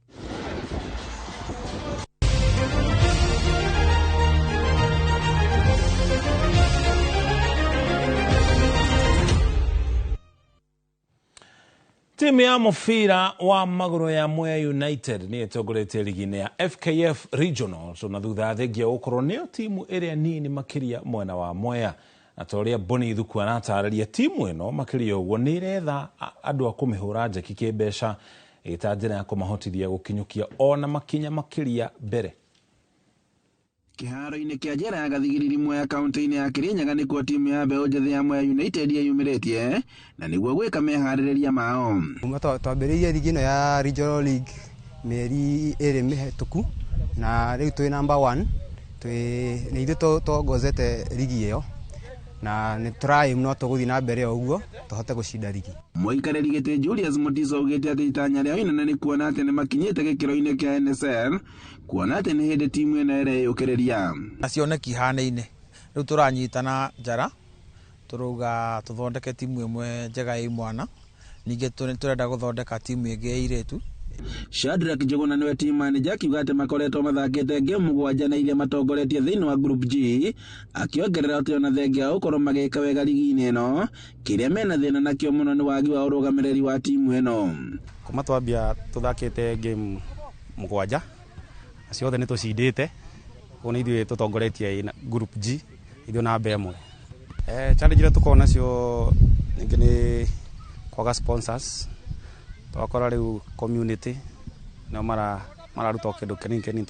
Timu ya mũbira wa magũrũ ya Mwea United nĩ ĩtongoretie ligi-inĩ ya FKF Regional na thutha thengia gũkorwo nĩyo timu ĩrĩa nini makĩria mwena wa Mwea. Na ta ũrĩa Boni Thuku aratarĩria, timu ĩno makĩria ũguo nĩ ĩretha andũ a kũmĩhũra njeki kĩmbeca ĩta njĩra ya kũmahotithia gũkinyũkia ona makinya makĩria mbere. Kĩharo-inĩ kĩa njera ya Gathigiriri Mwea kaunti-inĩ ya Kirinyaga nĩkuo timu ya mbeũ njĩthĩ ya Mwea United yeyumĩrĩtie na nĩguo gwĩka meharĩrĩria mao. Twambĩrĩirie ligi ĩno ya Regional League mĩeri 2 mĩhetũku na rĩu twĩ number 1, nĩ ithuĩ tongozete ligi ĩyo na nĩ tũraĩ no tũgũthiĩ na mbere o ũguo tũhote gũcinda ligi. Mũikarĩri gĩtĩ Julius Mutiso augĩte atĩ itanya rĩao inene nĩ kuona atĩ nĩ makinyĩte gĩkĩro-inĩ kĩa NSL, kuona atĩ nĩ hĩndĩ timu ĩno ĩreyũkĩrĩria. Na cioneki ihanaine, rĩu tũranyitana njara tũrauga tũthondeke timu ĩmwe njega ya imwana, ningĩ tũrenda gũthondeka timu ĩngĩ ya airĩtu. Shadrack Njuguna nĩwe team manager, akiuga atĩ makoretwo mathakĩte game 7 na iria matongoretie thĩinĩ wa Group G, akĩongerera atĩ ona thengia wa gũkorwo magĩka wega rigi-inĩ ĩno, kĩrĩa mena thĩna nakĩo mũno nĩ wagi wa ũrũgamĩrĩri wa timu ĩno. Kuma twambia tũthakĩte game 7 na ciothe nĩ tũcindĩte, koguo nĩ ithuĩ tũtongoretie Group G, ithuĩ namba 1. Challenge iria tũkoragwo nacio ningĩ nĩ kwaga sponsors, tũgakora rĩu community nĩo mararuta o kĩndũ kĩnini kĩnini,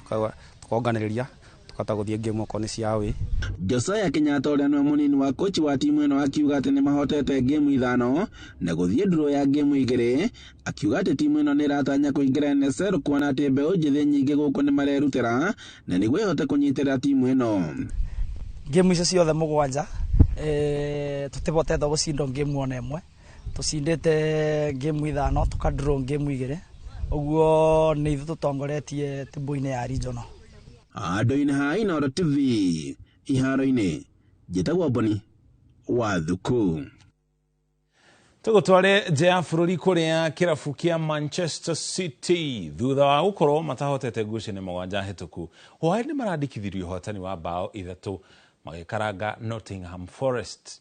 tũkonganĩrĩria tũkahota gũthiĩ game okorwo nĩ cia away. Josiah Kenyatta ũrĩa nĩwe mũnini wa kochi wa timu ĩno akiuga atĩ nĩ mahotete game 5 na gũthiĩ draw ya game 2, akiuga atĩ timu ĩno nĩ ĩratanya kũingĩra NSL kuona atĩ mbeũ njĩthĩ nyingĩ gũkũ nĩ marerutĩra na nĩguo ĩhote kũnyitĩrĩra timu ĩno. Game icio ciothe 7 tũtibotete gũcindwo game ona ĩmwe, tũcindĩte game 5 tũka draw game 2, ũguo nĩ ithuĩ tũtongoretie timũ-inĩ ya regional. Andũ-inĩ ha Inooro TV iharo-inĩ, njĩtagwo Boni wa Thuku. Tũgũtware nja ya bũrũri kũrĩa kĩrabu kĩa Manchester City thutha wa gũkorwo matahotete ngucanio 7 hĩtũku, hwaĩ nĩ marandĩkithirio ũhotani wa bao 3 magĩkaranga Nottingham Forest.